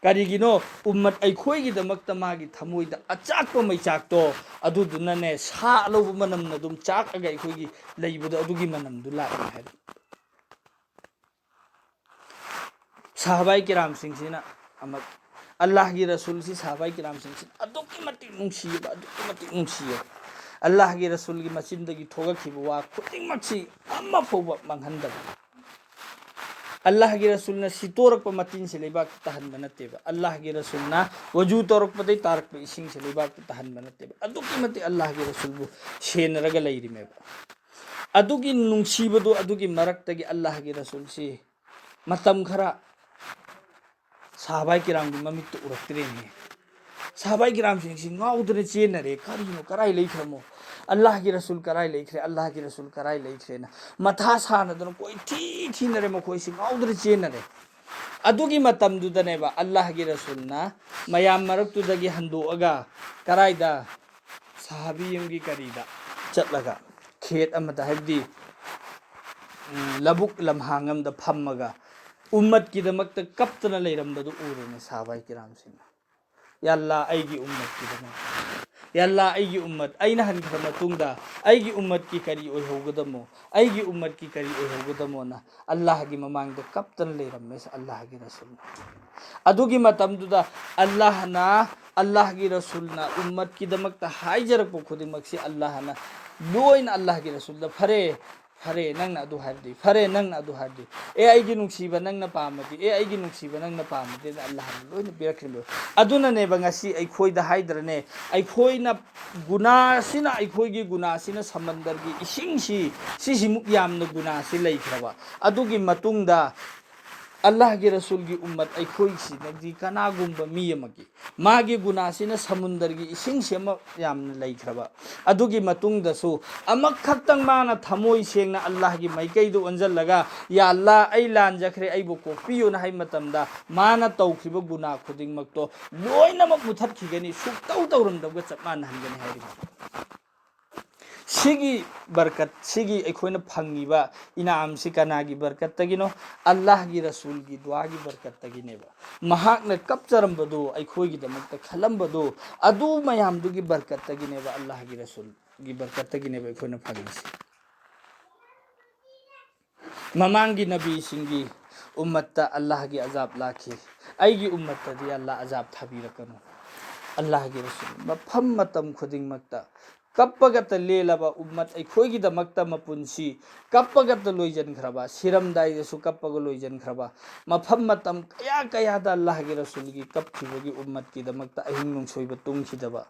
ꯀꯔꯤꯒꯤꯅꯣ? ꯎꯝꯃꯠ ꯑꯩꯈꯣꯏꯒꯤꯗꯃꯛꯇ ꯃꯥꯒꯤ ꯊꯃꯣꯏꯗ ꯑꯆꯥꯛꯄ ꯃꯩꯆꯥꯛꯇꯣ, ꯑꯗꯨꯗꯨꯅꯅꯦ, ꯁꯥ ꯑꯂꯧꯕ ꯃꯅꯝꯅ ꯑꯗꯨꯝ ꯆꯥꯛꯑꯒ ꯑꯩꯈꯣꯏꯒꯤ ꯂꯩꯕꯗꯣ, ꯑꯗꯨꯒꯤ ꯃꯅꯝꯗꯨ ꯂꯥꯛꯑꯦ ꯍꯥꯏꯕ꯫ ꯁꯍꯥꯕꯥꯏ ꯀꯤꯔꯥꯝꯁꯤꯡꯁꯤꯅ ꯑꯃ, ꯑꯜꯂꯥꯍꯒꯤ ꯔꯁꯨꯜꯁꯤ ꯁꯍꯥꯕꯥꯏ ꯀꯤꯔꯥꯝꯁꯤꯡꯁꯤꯅ ꯑꯗꯨꯛꯀꯤ ꯃꯇꯤꯛ ꯅꯨꯡꯁꯤꯌꯦꯕ, ꯑꯗꯨꯛꯀꯤ ꯃꯇꯤꯛ ꯅꯨꯡꯁꯤꯌꯦꯕ꯫ ꯑꯜꯂꯥꯍꯒꯤ ꯔꯁꯨꯜꯒꯤ ꯃꯆꯤꯟꯗꯒꯤ ꯊꯣꯛꯂꯛꯈꯤꯕ ꯋꯥ ꯈꯨꯗꯤꯡꯃꯛꯁꯤ ꯑꯃ ꯐꯥꯎꯕ ꯃꯥꯡꯍꯟꯗꯕ꯫ ꯑꯜꯂꯥꯍꯒꯤ ꯔꯁꯨꯜꯅ ꯁꯤꯠꯇꯣꯔꯛꯄ ꯃꯇꯤꯟꯁꯤ ꯂꯩꯕꯥꯛꯇ ꯇꯥꯍꯟꯕ ꯅꯠꯇꯦꯕ꯫ ꯑꯜꯂꯥꯍꯒꯤ ꯔꯁꯨꯜꯅ ꯋꯖꯨ ꯇꯧꯔꯛꯄꯗꯒꯤ ꯇꯥꯔꯛꯄ ꯏꯁꯤꯡꯁꯤ ꯂꯩꯕꯥꯛꯇ ꯇꯥꯍꯟꯕ ꯅꯠꯇꯦꯕ꯫ ꯑꯗꯨꯛꯀꯤ ꯃꯇꯤꯛ ꯑꯜꯂꯥꯍꯒꯤ ꯔꯁꯨꯜꯕꯨ ꯁꯦꯟꯅꯔꯒ ꯂꯩꯔꯤꯃꯦꯕ꯫ ꯑꯗꯨꯒꯤ ꯅꯨꯡꯁꯤꯕꯗꯨ, ꯑꯗꯨꯒꯤ ꯃꯔꯛꯇꯒꯤ ꯑꯜꯂꯥꯍꯒꯤ ꯔꯁꯨꯜꯁꯤ ꯃꯇꯝ ꯈꯔ ꯁꯍꯥꯕꯥꯏ ꯀꯤꯔꯥꯝꯒꯤ ꯃꯃꯤꯠꯇ ꯎꯔꯛꯇ꯭ꯔꯦꯅꯦ꯫ ꯁꯍꯥꯕꯥꯏ ꯀꯤꯔꯥꯝꯁꯤꯡꯁꯤ ꯉꯥꯎꯗꯅ ꯆꯦꯟꯅꯔꯦ꯫ ꯀꯔꯤꯅꯣ? ꯀꯔꯥꯏ ꯂꯩꯈ꯭ꯔꯃꯣ? ꯑꯜꯂꯥꯍꯒꯤ ꯔꯁꯨꯜ ꯀꯔꯥꯏ ꯂꯩꯈ꯭ꯔꯦ? ꯑꯜꯂꯥꯍꯒꯤ ꯔꯁꯨꯜ ꯀꯔꯥꯏ ꯂꯩꯈ꯭ꯔꯦꯅ ꯃꯊꯥ ꯁꯥꯅꯗꯅ ꯀꯣꯏꯊꯤ ꯊꯤꯅꯔꯦ꯫ ꯃꯈꯣꯏꯁꯤ ꯉꯥꯎꯗꯅ ꯆꯦꯟꯅꯔꯦ꯫ ꯑꯗꯨꯒꯤ ꯃꯇꯝꯗꯨꯗꯅꯦꯕ ꯑꯜꯂꯥꯍꯒꯤ ꯔꯁꯨꯜꯅ ꯃꯌꯥꯝ ꯃꯔꯛꯇꯨꯗꯒꯤ ꯍꯟꯗꯣꯛꯑꯒ ꯀꯔꯥꯏꯗ? ꯁꯍꯥꯕꯤ ꯑꯃꯒꯤ ꯀꯔꯤꯗ ꯆꯠꯂꯒ, ꯈꯦꯠ ꯑꯃꯗ, ꯍꯥꯏꯕꯗꯤ, ꯎꯝ, ꯂꯧꯕꯨꯛ ꯂꯝꯍꯥꯡ ꯑꯃꯗ ꯐꯝꯃꯒ ꯎꯝꯃꯠꯀꯤꯗꯃꯛꯇ ꯀꯞꯇꯅ ꯂꯩꯔꯝꯕꯗꯨ ꯎꯔꯦꯅꯦ ꯁꯍꯥꯕꯥꯏ ꯀꯤꯔꯥꯝꯁꯤꯡꯅ꯫ "ꯌꯥ ꯑꯜꯂꯥ, ꯑꯩꯒꯤ ꯎꯝꯃꯠꯀꯤꯗꯃꯛ, "ꯌꯥ ꯑꯜꯂꯥ, ꯑꯩꯒꯤ ꯎꯝꯃꯠ ꯑꯩꯅ ꯍꯟꯈ꯭ꯔ ꯃꯇꯨꯡꯗ ꯑꯩꯒꯤ ꯎꯝꯃꯠꯀꯤ ꯀꯔꯤ ꯑꯣꯏꯍꯧꯒꯗꯃꯣ, ꯑꯩꯒꯤ ꯎꯝꯃꯠꯀꯤ ꯀꯔꯤ ꯑꯣꯏꯍꯧꯒꯗꯃꯣꯅ" ꯑꯜꯂꯥꯍꯒꯤ ꯃꯃꯥꯡꯗ ꯀꯞꯇꯅ ꯂꯩꯔꯝꯃꯦ ꯑꯜꯂꯥꯍꯒꯤ ꯔꯁꯨꯜ꯫ ꯑꯗꯨꯒꯤ ꯃꯇꯝꯗꯨꯗ ꯑꯜꯂꯥꯍꯅ, ꯑꯜꯂꯥꯍꯒꯤ ꯔꯁꯨꯜꯅ ꯎꯝꯃꯠꯀꯤꯗꯃꯛꯇ ꯍꯥꯏꯖꯔꯛꯄ ꯈꯨꯗꯤꯡꯃꯛꯁꯤ ꯑꯜꯂꯥꯍꯅ ꯂꯣꯏꯅ ꯑꯜꯂꯥꯍꯒꯤ ꯔꯁꯨꯜꯗ "ꯐꯔꯦ, ꯐꯔꯦ, ꯅꯪꯅ ꯑꯗꯨ ꯍꯥꯏꯔꯗꯤ, ꯐꯔꯦ, ꯅꯪꯅ ꯑꯗꯨ ꯍꯥꯏꯔꯗꯤ, ꯑꯦ, ꯑꯩꯒꯤ ꯅꯨꯡꯁꯤꯕ, ꯅꯪꯅ ꯄꯥꯝꯃꯗꯤ, ꯑꯦ, ꯑꯩꯒꯤ ꯅꯨꯡꯁꯤꯕ, ꯅꯪꯅ ꯄꯥꯝꯃꯗꯤꯅ" ꯑꯜꯂꯥꯍꯅ ꯂꯣꯏꯅ ꯄꯤꯔꯛꯈꯤꯕ꯫ ꯑꯗꯨꯅꯅꯦꯕ ꯉꯁꯤ ꯑꯩꯈꯣꯏꯗ ꯍꯥꯏꯗ꯭ꯔꯅꯦ, ꯑꯩꯈꯣꯏꯅ ꯒꯨꯅꯥꯁꯤꯅ, ꯑꯩꯈꯣꯏꯒꯤ ꯒꯨꯅꯥꯁꯤꯅ ꯁꯃꯟꯗꯔꯒꯤ ꯏꯁꯤꯡꯁꯤ, ꯁꯤꯁꯤꯃꯨꯛ ꯌꯥꯝꯅ ꯒꯨꯅꯥꯁꯤ ꯂꯩꯈ꯭ꯔꯕ꯫ ꯑꯗꯨꯒꯤ ꯃꯇꯨꯡꯗ ꯑꯜꯂꯥꯍꯒꯤ ꯔꯁꯨꯜꯒꯤ ꯎꯝꯃꯠ ꯑꯩꯈꯣꯏꯁꯤꯅꯗꯤ ꯀꯅꯥꯒꯨꯝꯕ ꯃꯤ ꯑꯃꯒꯤ, ꯃꯥꯒꯤ ꯒꯨꯅꯥꯁꯤꯅ ꯁꯃꯨꯟꯗꯔꯒꯤ ꯏꯁꯤꯡꯁꯤ ꯑꯃ ꯌꯥꯝꯅ ꯂꯩꯈ꯭ꯔꯕ꯫ ꯑꯗꯨꯒꯤ ꯃꯇꯨꯡꯗꯁꯨ ꯑꯃꯈꯛꯇꯪ ꯃꯥꯅ ꯊꯃꯣꯏ ꯁꯦꯡꯅ ꯑꯜꯂꯥꯍꯒꯤ ꯃꯥꯏꯀꯩꯗ ꯑꯣꯟꯁꯤꯜꯂꯒ, "ꯌꯥ ꯑꯜꯂꯥ, ꯑꯩ ꯂꯥꯟꯖꯈ꯭ꯔꯦ, ꯑꯩꯕꯨ ꯀꯣꯛꯄꯤꯌꯨꯅ" ꯍꯥꯏ ꯃꯇꯝꯗ, ꯃꯥꯅ ꯇꯧꯈꯤꯕ ꯒꯨꯅꯥ ꯈꯨꯗꯤꯡꯃꯛꯇꯣ ꯂꯣꯏꯅꯃꯛ ꯃꯨꯊꯠꯈꯤꯒꯅꯤ, ꯁꯨꯛꯇꯧ ꯇꯧꯔꯝꯗꯕꯒ ꯆꯞ ꯃꯥꯟꯅꯍꯟꯒꯅꯤ ꯍꯥꯏꯔꯤꯕ꯫ ꯁꯤꯒꯤ ꯕꯔꯀꯠ, ꯁꯤꯒꯤ ꯑꯩꯈꯣꯏꯅ ꯐꯪꯉꯤꯕ ꯏꯅꯥꯝꯁꯤ ꯀꯅꯥꯒꯤ ꯕꯔꯀꯠꯇꯒꯤꯅꯣ? ꯑꯜꯂꯥꯍꯒꯤ ꯔꯁꯨꯜꯒꯤ ꯗꯨꯋꯥꯒꯤ ꯕꯔꯀꯠꯇꯒꯤꯅꯦꯕ꯫ ꯃꯍꯥꯛꯅ ꯀꯞꯆꯔꯝꯕꯗꯨ, ꯑꯩꯈꯣꯏꯒꯤꯗꯃꯛꯇ ꯈꯜꯂꯝꯕꯗꯨ, ꯑꯗꯨ ꯃꯌꯥꯝꯗꯨꯒꯤ ꯕꯔꯀꯠꯇꯒꯤꯅꯦꯕ, ꯑꯜꯂꯥꯍꯒꯤ ꯔꯁꯨꯜꯒꯤ ꯕꯔꯀꯠꯇꯒꯤꯅꯦꯕ ꯑꯩꯈꯣꯏꯅ ꯐꯪꯉꯤꯁꯤ꯫ ꯃꯃꯥꯡꯒꯤ ꯅꯕꯤꯁꯤꯡꯒꯤ ꯎꯝꯃꯠꯇ ꯑꯜꯂꯥꯍꯒꯤ ꯑꯖꯥꯕ ꯂꯥꯛꯈꯤ, ꯑꯩꯒꯤ ꯎꯝꯃꯠꯇꯗꯤ ꯑꯜꯂꯥꯍ ꯑꯖꯥꯕ ꯊꯥꯕꯤꯔꯛꯀꯅꯨ꯫ ꯑꯜꯂꯥꯍꯒꯤ ꯔꯁꯨꯜ ꯃꯐꯝ ꯃꯇꯝ ꯈꯨꯗꯤꯡꯃꯛꯇ ꯀꯞꯄꯒꯇ ꯂꯦꯜꯂꯕ ꯎꯝꯃꯠ, ꯑꯩꯈꯣꯏꯒꯤꯗꯃꯛꯇ ꯃꯄꯨꯟꯁꯤ ꯀꯞꯄꯒꯇ ꯂꯣꯏꯖꯟꯈ꯭ꯔꯕ, ꯁꯤꯔꯝꯗꯥꯏꯗꯁꯨ ꯀꯞꯄꯒ ꯂꯣꯏꯖꯟꯈ꯭ꯔꯕ, ꯃꯐꯝ ꯃꯇꯝ ꯀꯌꯥ ꯀꯌꯥꯗ ꯑꯜꯂꯥꯍꯒꯤ ꯔꯁꯨꯜꯒꯤ ꯀꯞꯈꯤꯕꯒꯤ ꯎꯝꯃꯠꯀꯤꯗꯃꯛꯇ ꯑꯍꯤꯡ ꯅꯨꯡꯁꯣꯏꯕ ꯇꯨꯝꯈꯤꯗꯕ,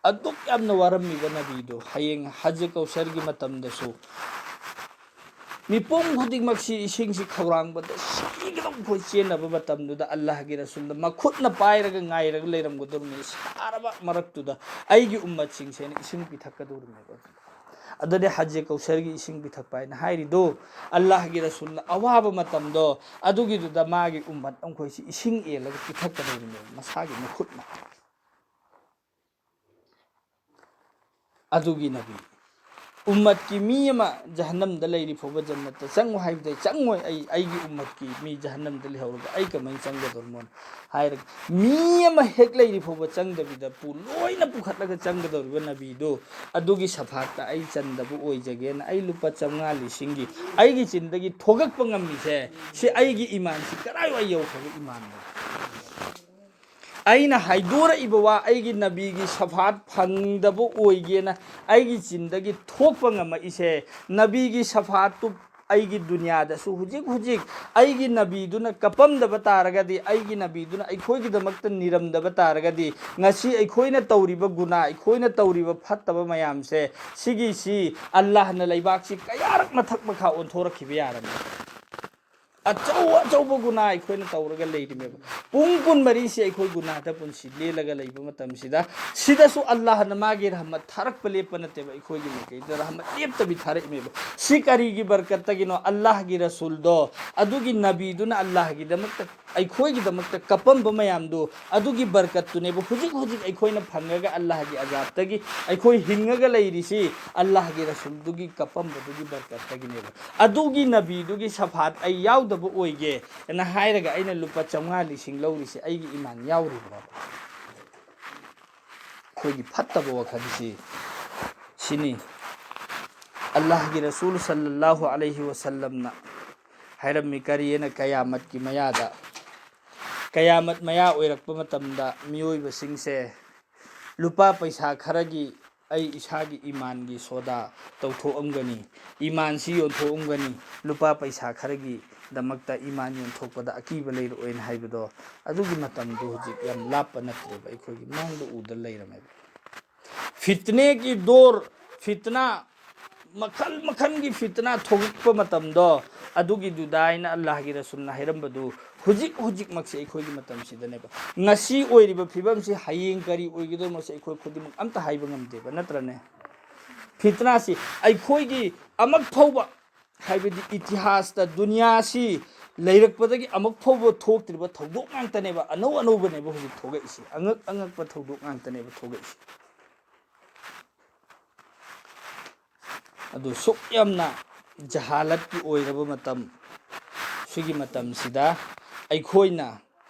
ꯑꯗꯨꯛ ꯌꯥꯝꯅ ꯋꯥꯔꯝꯃꯤꯕ ꯅꯕꯤꯗꯨ ꯍꯌꯦꯡ ꯍꯖ ꯀꯧꯁꯔꯒꯤ ꯃꯇꯝꯗꯁꯨ ꯃꯤꯄꯨꯝ ꯈꯨꯗꯤꯡꯃꯛꯁꯤ ꯏꯁꯤꯡꯁꯤ ꯈꯧꯔꯥꯡꯕꯗ ꯁꯤꯒꯗꯧ ꯑꯩꯈꯣꯏ ꯆꯦꯟꯅꯕ ꯃꯇꯝꯗꯨꯗ ꯑꯜꯂꯥꯍꯒꯤ ꯔꯁꯨꯜꯗ ꯃꯈꯨꯠꯅ ꯄꯥꯏꯔꯒ ꯉꯥꯏꯔꯒ ꯂꯩꯔꯝꯒꯗꯧꯔꯤꯕꯅꯤ꯫ ꯁꯥꯔꯕ ꯃꯔꯛꯇꯨꯗ ꯑꯩꯒꯤ ꯎꯝꯃꯠꯁꯤꯡꯁꯦ ꯑꯩꯅ ꯏꯁꯤꯡ ꯄꯤꯊꯛꯀꯗꯧꯔꯤꯕꯅꯦꯕ꯫ ꯑꯗꯨꯗꯤ ꯍꯖ ꯀꯧꯁꯔꯒꯤ ꯏꯁꯤꯡ ꯄꯤꯊꯛꯄ ꯍꯥꯏꯅ ꯍꯥꯏꯔꯤꯗꯣ, ꯑꯜꯂꯥꯍꯒꯤ ꯔꯁꯨꯜꯅ ꯑꯋꯥꯕ ꯃꯇꯝꯗꯣ ꯑꯗꯨꯒꯤꯗꯨꯗ ꯃꯥꯒꯤ ꯎꯝꯃꯠ ꯑꯩꯈꯣꯏꯁꯤ ꯏꯁꯤꯡ ꯑꯦꯜꯂꯒ ꯄꯤꯊꯛꯀꯗꯧꯔꯤꯕꯅꯦꯕ ꯃꯁꯥꯒꯤ ꯃꯈꯨꯠꯅ꯫ ꯑꯗꯨꯒꯤ ꯅꯕꯤ ꯎꯝꯃꯠꯀꯤ ꯃꯤ ꯑꯃ ꯖꯍꯟꯅꯝꯗ ꯂꯩꯔꯤ ꯐꯥꯎꯕ ꯖꯟꯅꯠꯇ ꯆꯪꯉꯨ ꯍꯥꯏꯕꯗ, "ꯆꯪꯉꯣꯏ, ꯑꯩ, ꯑꯩꯒꯤ ꯎꯝꯃꯠꯀꯤ ꯃꯤ ꯖꯍꯟꯅꯝꯗ ꯂꯩꯍꯧꯔꯒ ꯑꯩ ꯀꯃꯥꯏꯅ ꯆꯪꯒꯗꯧꯔꯤꯃꯣꯅ?" ꯍꯥꯏꯔꯒ, ꯃꯤ ꯑꯃ ꯍꯦꯛ ꯂꯩꯔꯤ ꯐꯥꯎꯕ ꯆꯪꯗꯕꯤꯗ ꯄꯨ-, ꯂꯣꯏꯅ ꯄꯨꯈꯠꯂꯒ ꯆꯪꯒꯗꯧꯔꯤꯕ ꯅꯕꯤꯗꯨ, ꯑꯗꯨꯒꯤ ꯁꯐꯥꯠꯇ ꯑꯩ ꯆꯟꯗꯕ ꯑꯣꯏꯖꯒꯦꯅ ꯑꯩ ꯂꯨꯄꯥ ꯆꯥꯝꯃꯉꯥ ꯂꯤꯁꯤꯡꯒꯤ ꯑꯩꯒꯤ ꯆꯤꯟꯗꯒꯤ ꯊꯣꯛꯂꯛꯄ ꯉꯝꯃꯤꯁꯦ, ꯁꯤ ꯑꯩꯒꯤ ꯏꯃꯥꯟꯁꯤ ꯀꯗꯥꯏꯋꯥꯏ ꯌꯧꯈ꯭ꯔꯕ ꯏꯃꯥꯟꯅꯣ? ꯑꯩꯅ ꯍꯥꯏꯗꯣꯔꯛꯏꯕ ꯋꯥ, ꯑꯩꯒꯤ ꯅꯕꯤꯒꯤ ꯁꯐꯥꯠ ꯐꯪꯗꯕ ꯑꯣꯏꯒꯦꯅ ꯑꯩꯒꯤ ꯆꯤꯟꯗꯒꯤ ꯊꯣꯛꯄ ꯉꯝꯃꯛꯏꯁꯦ, ꯅꯕꯤꯒꯤ ꯁꯐꯥꯠꯇꯨ ꯑꯩꯒꯤ ꯗꯨꯅꯤꯌꯥꯗꯁꯨ ꯍꯧꯖꯤꯛ ꯍꯧꯖꯤꯛ ꯑꯩꯒꯤ ꯅꯕꯤꯗꯨꯅ ꯀꯞꯄꯝꯗꯕ ꯇꯥꯔꯒꯗꯤ, ꯑꯩꯒꯤ ꯅꯕꯤꯗꯨꯅ ꯑꯩꯈꯣꯏꯒꯤꯗꯃꯛꯇ ꯅꯤꯔꯝꯗꯕ ꯇꯥꯔꯒꯗꯤ, ꯉꯁꯤ ꯑꯩꯈꯣꯏꯅ ꯇꯧꯔꯤꯕ ꯒꯨꯅꯥ, ꯑꯩꯈꯣꯏꯅ ꯇꯧꯔꯤꯕ ꯐꯠꯇꯕ ꯃꯌꯥꯝꯁꯦ, ꯁꯤꯒꯤꯁꯤ ꯑꯜꯂꯥꯍꯅ ꯂꯩꯕꯥꯛꯁꯤ ꯀꯌꯥꯔꯛ ꯃꯊꯛ ꯃꯈꯥ ꯑꯣꯟꯊꯣꯔꯛꯈꯤꯕ ꯌꯥꯔꯝꯃꯤ꯫ ꯑꯆꯧ ꯑꯆꯧꯕ ꯒꯨꯅꯥ ꯑꯩꯈꯣꯏꯅ ꯇꯧꯔꯒ ꯂꯩꯔꯤꯃꯦꯕ꯫ ꯄꯨꯡ ꯀꯨꯟꯃꯔꯤꯁꯤ ꯑꯩꯈꯣꯏ ꯒꯨꯅꯥꯗ ꯄꯨꯟꯁꯤ ꯂꯦꯜꯂꯒ ꯂꯩꯕ ꯃꯇꯝꯁꯤꯗ, ꯁꯤꯗꯁꯨ ꯑꯜꯂꯥꯍꯅ ꯃꯥꯒꯤ ꯔꯍꯃꯠ ꯊꯥꯔꯛꯄ ꯂꯦꯞꯄ ꯅꯠꯇꯦꯕ꯫ ꯑꯩꯈꯣꯏꯒꯤ ꯃꯥꯏꯀꯩꯗ ꯔꯍꯃꯠ ꯂꯦꯞꯇꯕꯤ ꯊꯥꯔꯛꯏꯃꯦꯕ꯫ ꯁꯤ ꯀꯔꯤꯒꯤ ꯕꯔꯀꯠꯇꯒꯤꯅꯣ? ꯑꯜꯂꯥꯍꯒꯤ ꯔꯁꯨꯜꯗꯣ, ꯑꯗꯨꯒꯤ ꯅꯕꯤꯗꯨꯅ ꯑꯜꯂꯥꯍꯒꯤꯗꯃꯛꯇ, ꯑꯩꯈꯣꯏꯒꯤꯗꯃꯛꯇ ꯀꯞꯄꯝꯕ ꯃꯌꯥꯝꯗꯨ, ꯑꯗꯨꯒꯤ ꯕꯔꯀꯠꯇꯨꯅꯦꯕ ꯍꯧꯖꯤꯛ ꯍꯧꯖꯤꯛ ꯑꯩꯈꯣꯏꯅ ꯐꯪꯉꯒ ꯑꯜꯂꯥꯍꯒꯤ ꯑꯖꯥꯕꯇꯒꯤ ꯑꯩꯈꯣꯏ ꯍꯤꯡꯉꯒ ꯂꯩꯔꯤꯁꯤ꯫ ꯑꯜꯂꯥꯍꯒꯤ ꯔꯁꯨꯜꯗꯨꯒꯤ ꯀꯞꯄꯝꯕꯗꯨꯒꯤ ꯕꯔꯀꯠꯇꯒꯤꯅꯦꯕ꯫ ꯑꯗꯨꯒꯤ ꯅꯕꯤꯗꯨꯒꯤ ꯁꯐꯥꯠ ꯑꯩ ꯌꯥꯎꯗꯕ ꯑꯣꯏꯒꯦ ꯑꯅ ꯍꯥꯏꯔꯒ ꯑꯩꯅ ꯂꯨꯄꯥ ꯆꯥꯝꯃꯉꯥ ꯂꯤꯁꯤꯡ ꯂꯧꯔꯤꯁꯦ, ꯑꯩꯒꯤ ꯏꯃꯥꯟ ꯌꯥꯎꯔꯤꯕ꯭ꯔꯣ? ꯑꯩꯈꯣꯏꯒꯤ ꯐꯠꯇꯕ ꯋꯥꯈꯜꯁꯤ ꯁꯤꯅꯤ꯫ ꯑꯜꯂꯥꯍꯒꯤ ꯔꯁꯨꯜ ꯁꯜꯂꯜꯂꯥꯍꯨ ꯑꯂꯩꯍꯤ ꯋꯁꯜꯂꯝꯅ ꯍꯥꯏꯔꯝꯃꯤ, ꯀꯔꯤꯑꯅ? ꯀꯌꯥꯃꯠꯀꯤ ꯃꯌꯥꯗ, ꯀꯌꯥꯃꯠ ꯃꯌꯥ ꯑꯣꯏꯔꯛꯄ ꯃꯇꯝꯗ ꯃꯤꯑꯣꯏꯕꯁꯤꯡꯁꯦ ꯂꯨꯄꯥ ꯄꯩꯁꯥ ꯈꯔꯒꯤ ꯑꯩ ꯏꯁꯥꯒꯤ ꯏꯃꯥꯟꯒꯤ ꯁꯣꯗꯥ ꯇꯧꯊꯣꯛꯑꯝꯒꯅꯤ, ꯏꯃꯥꯟꯁꯤ ꯌꯣꯟꯊꯣꯛꯑꯝꯒꯅꯤ, ꯂꯨꯄꯥ ꯄꯩꯁꯥ ꯈꯔꯒꯤꯗꯃꯛꯇ ꯏꯃꯥꯟ ꯌꯣꯟꯊꯣꯛꯄꯗ ꯑꯀꯤꯕ ꯂꯩꯔꯛꯑꯣꯏꯅ ꯍꯥꯏꯕꯗꯣ, ꯑꯗꯨꯒꯤ ꯃꯇꯝꯗꯨ ꯍꯧꯖꯤꯛ ꯌꯥꯝ ꯂꯥꯞꯄ ꯅꯠꯇ꯭ꯔꯦꯕ, ꯑꯩꯈꯣꯏꯒꯤ ꯃꯥꯡꯗ ꯎꯗ ꯂꯩꯔꯝꯃꯦꯕ꯫ ꯐꯤꯠꯅꯦꯒꯤ ꯗꯣꯔ, ꯐꯤꯠꯅꯥ ꯃꯈꯜ ꯃꯈꯜꯒꯤ ꯐꯤꯠꯅꯥ ꯊꯣꯛꯂꯛꯄ ꯃꯇꯝꯗꯣ, ꯑꯗꯨꯒꯤꯗꯨꯗ ꯑꯩꯅ ꯑꯜꯂꯥꯍꯒꯤ ꯔꯁꯨꯜꯅ ꯍꯥꯏꯔꯝꯕꯗꯨ ꯍꯧꯖꯤꯛ ꯍꯧꯖꯤꯛꯃꯛꯁꯦ ꯑꯩꯈꯣꯏꯒꯤ ꯃꯇꯝꯁꯤꯗꯅꯦꯕ꯫ ꯉꯁꯤ ꯑꯣꯏꯔꯤꯕ ꯐꯤꯕꯝꯁꯤ ꯍꯌꯦꯡ ꯀꯔꯤ ꯑꯣꯏꯒꯗꯧꯅꯣꯁꯦ ꯑꯩꯈꯣꯏ ꯈꯨꯗꯤꯡꯃꯛ ꯑꯝꯇ ꯍꯥꯏꯕ ꯉꯝꯗꯦꯕ, ꯅꯠꯇ꯭ꯔꯅꯦ? ꯐꯤꯠꯅꯥꯁꯤ ꯑꯩꯈꯣꯏꯒꯤ ꯑꯃꯨꯛ ꯐꯥꯎꯕ, ꯍꯥꯏꯕꯗꯤ ꯏꯇꯤꯍꯥꯁꯇ, ꯗꯨꯅꯤꯌꯥꯁꯤ ꯂꯩꯔꯛꯄꯗꯒꯤ ꯑꯃꯨꯛ ꯐꯥꯎꯕ ꯊꯣꯛꯇ꯭ꯔꯤꯕ ꯊꯧꯗꯣꯛ ꯉꯥꯛꯇꯅꯦꯕ, ꯑꯅꯧ ꯑꯅꯧꯕꯅꯦꯕ ꯍꯧꯖꯤꯛ ꯊꯣꯛꯂꯛꯏꯁꯤ, ꯑꯉꯛ ꯑꯉꯛꯄ ꯊꯧꯗꯣꯛ ꯉꯥꯛꯇꯅꯦꯕ ꯊꯣꯛꯂꯛꯏꯁꯤ꯫ ꯑꯗꯨ ꯁꯨꯛ ꯌꯥꯝꯅ ꯖꯍꯥꯂꯠꯀꯤ ꯑꯣꯏꯔꯕ ꯃꯇꯝ, ꯁꯤꯒꯤ ꯃꯇꯝꯁꯤꯗ ꯑꯩꯈꯣꯏꯅ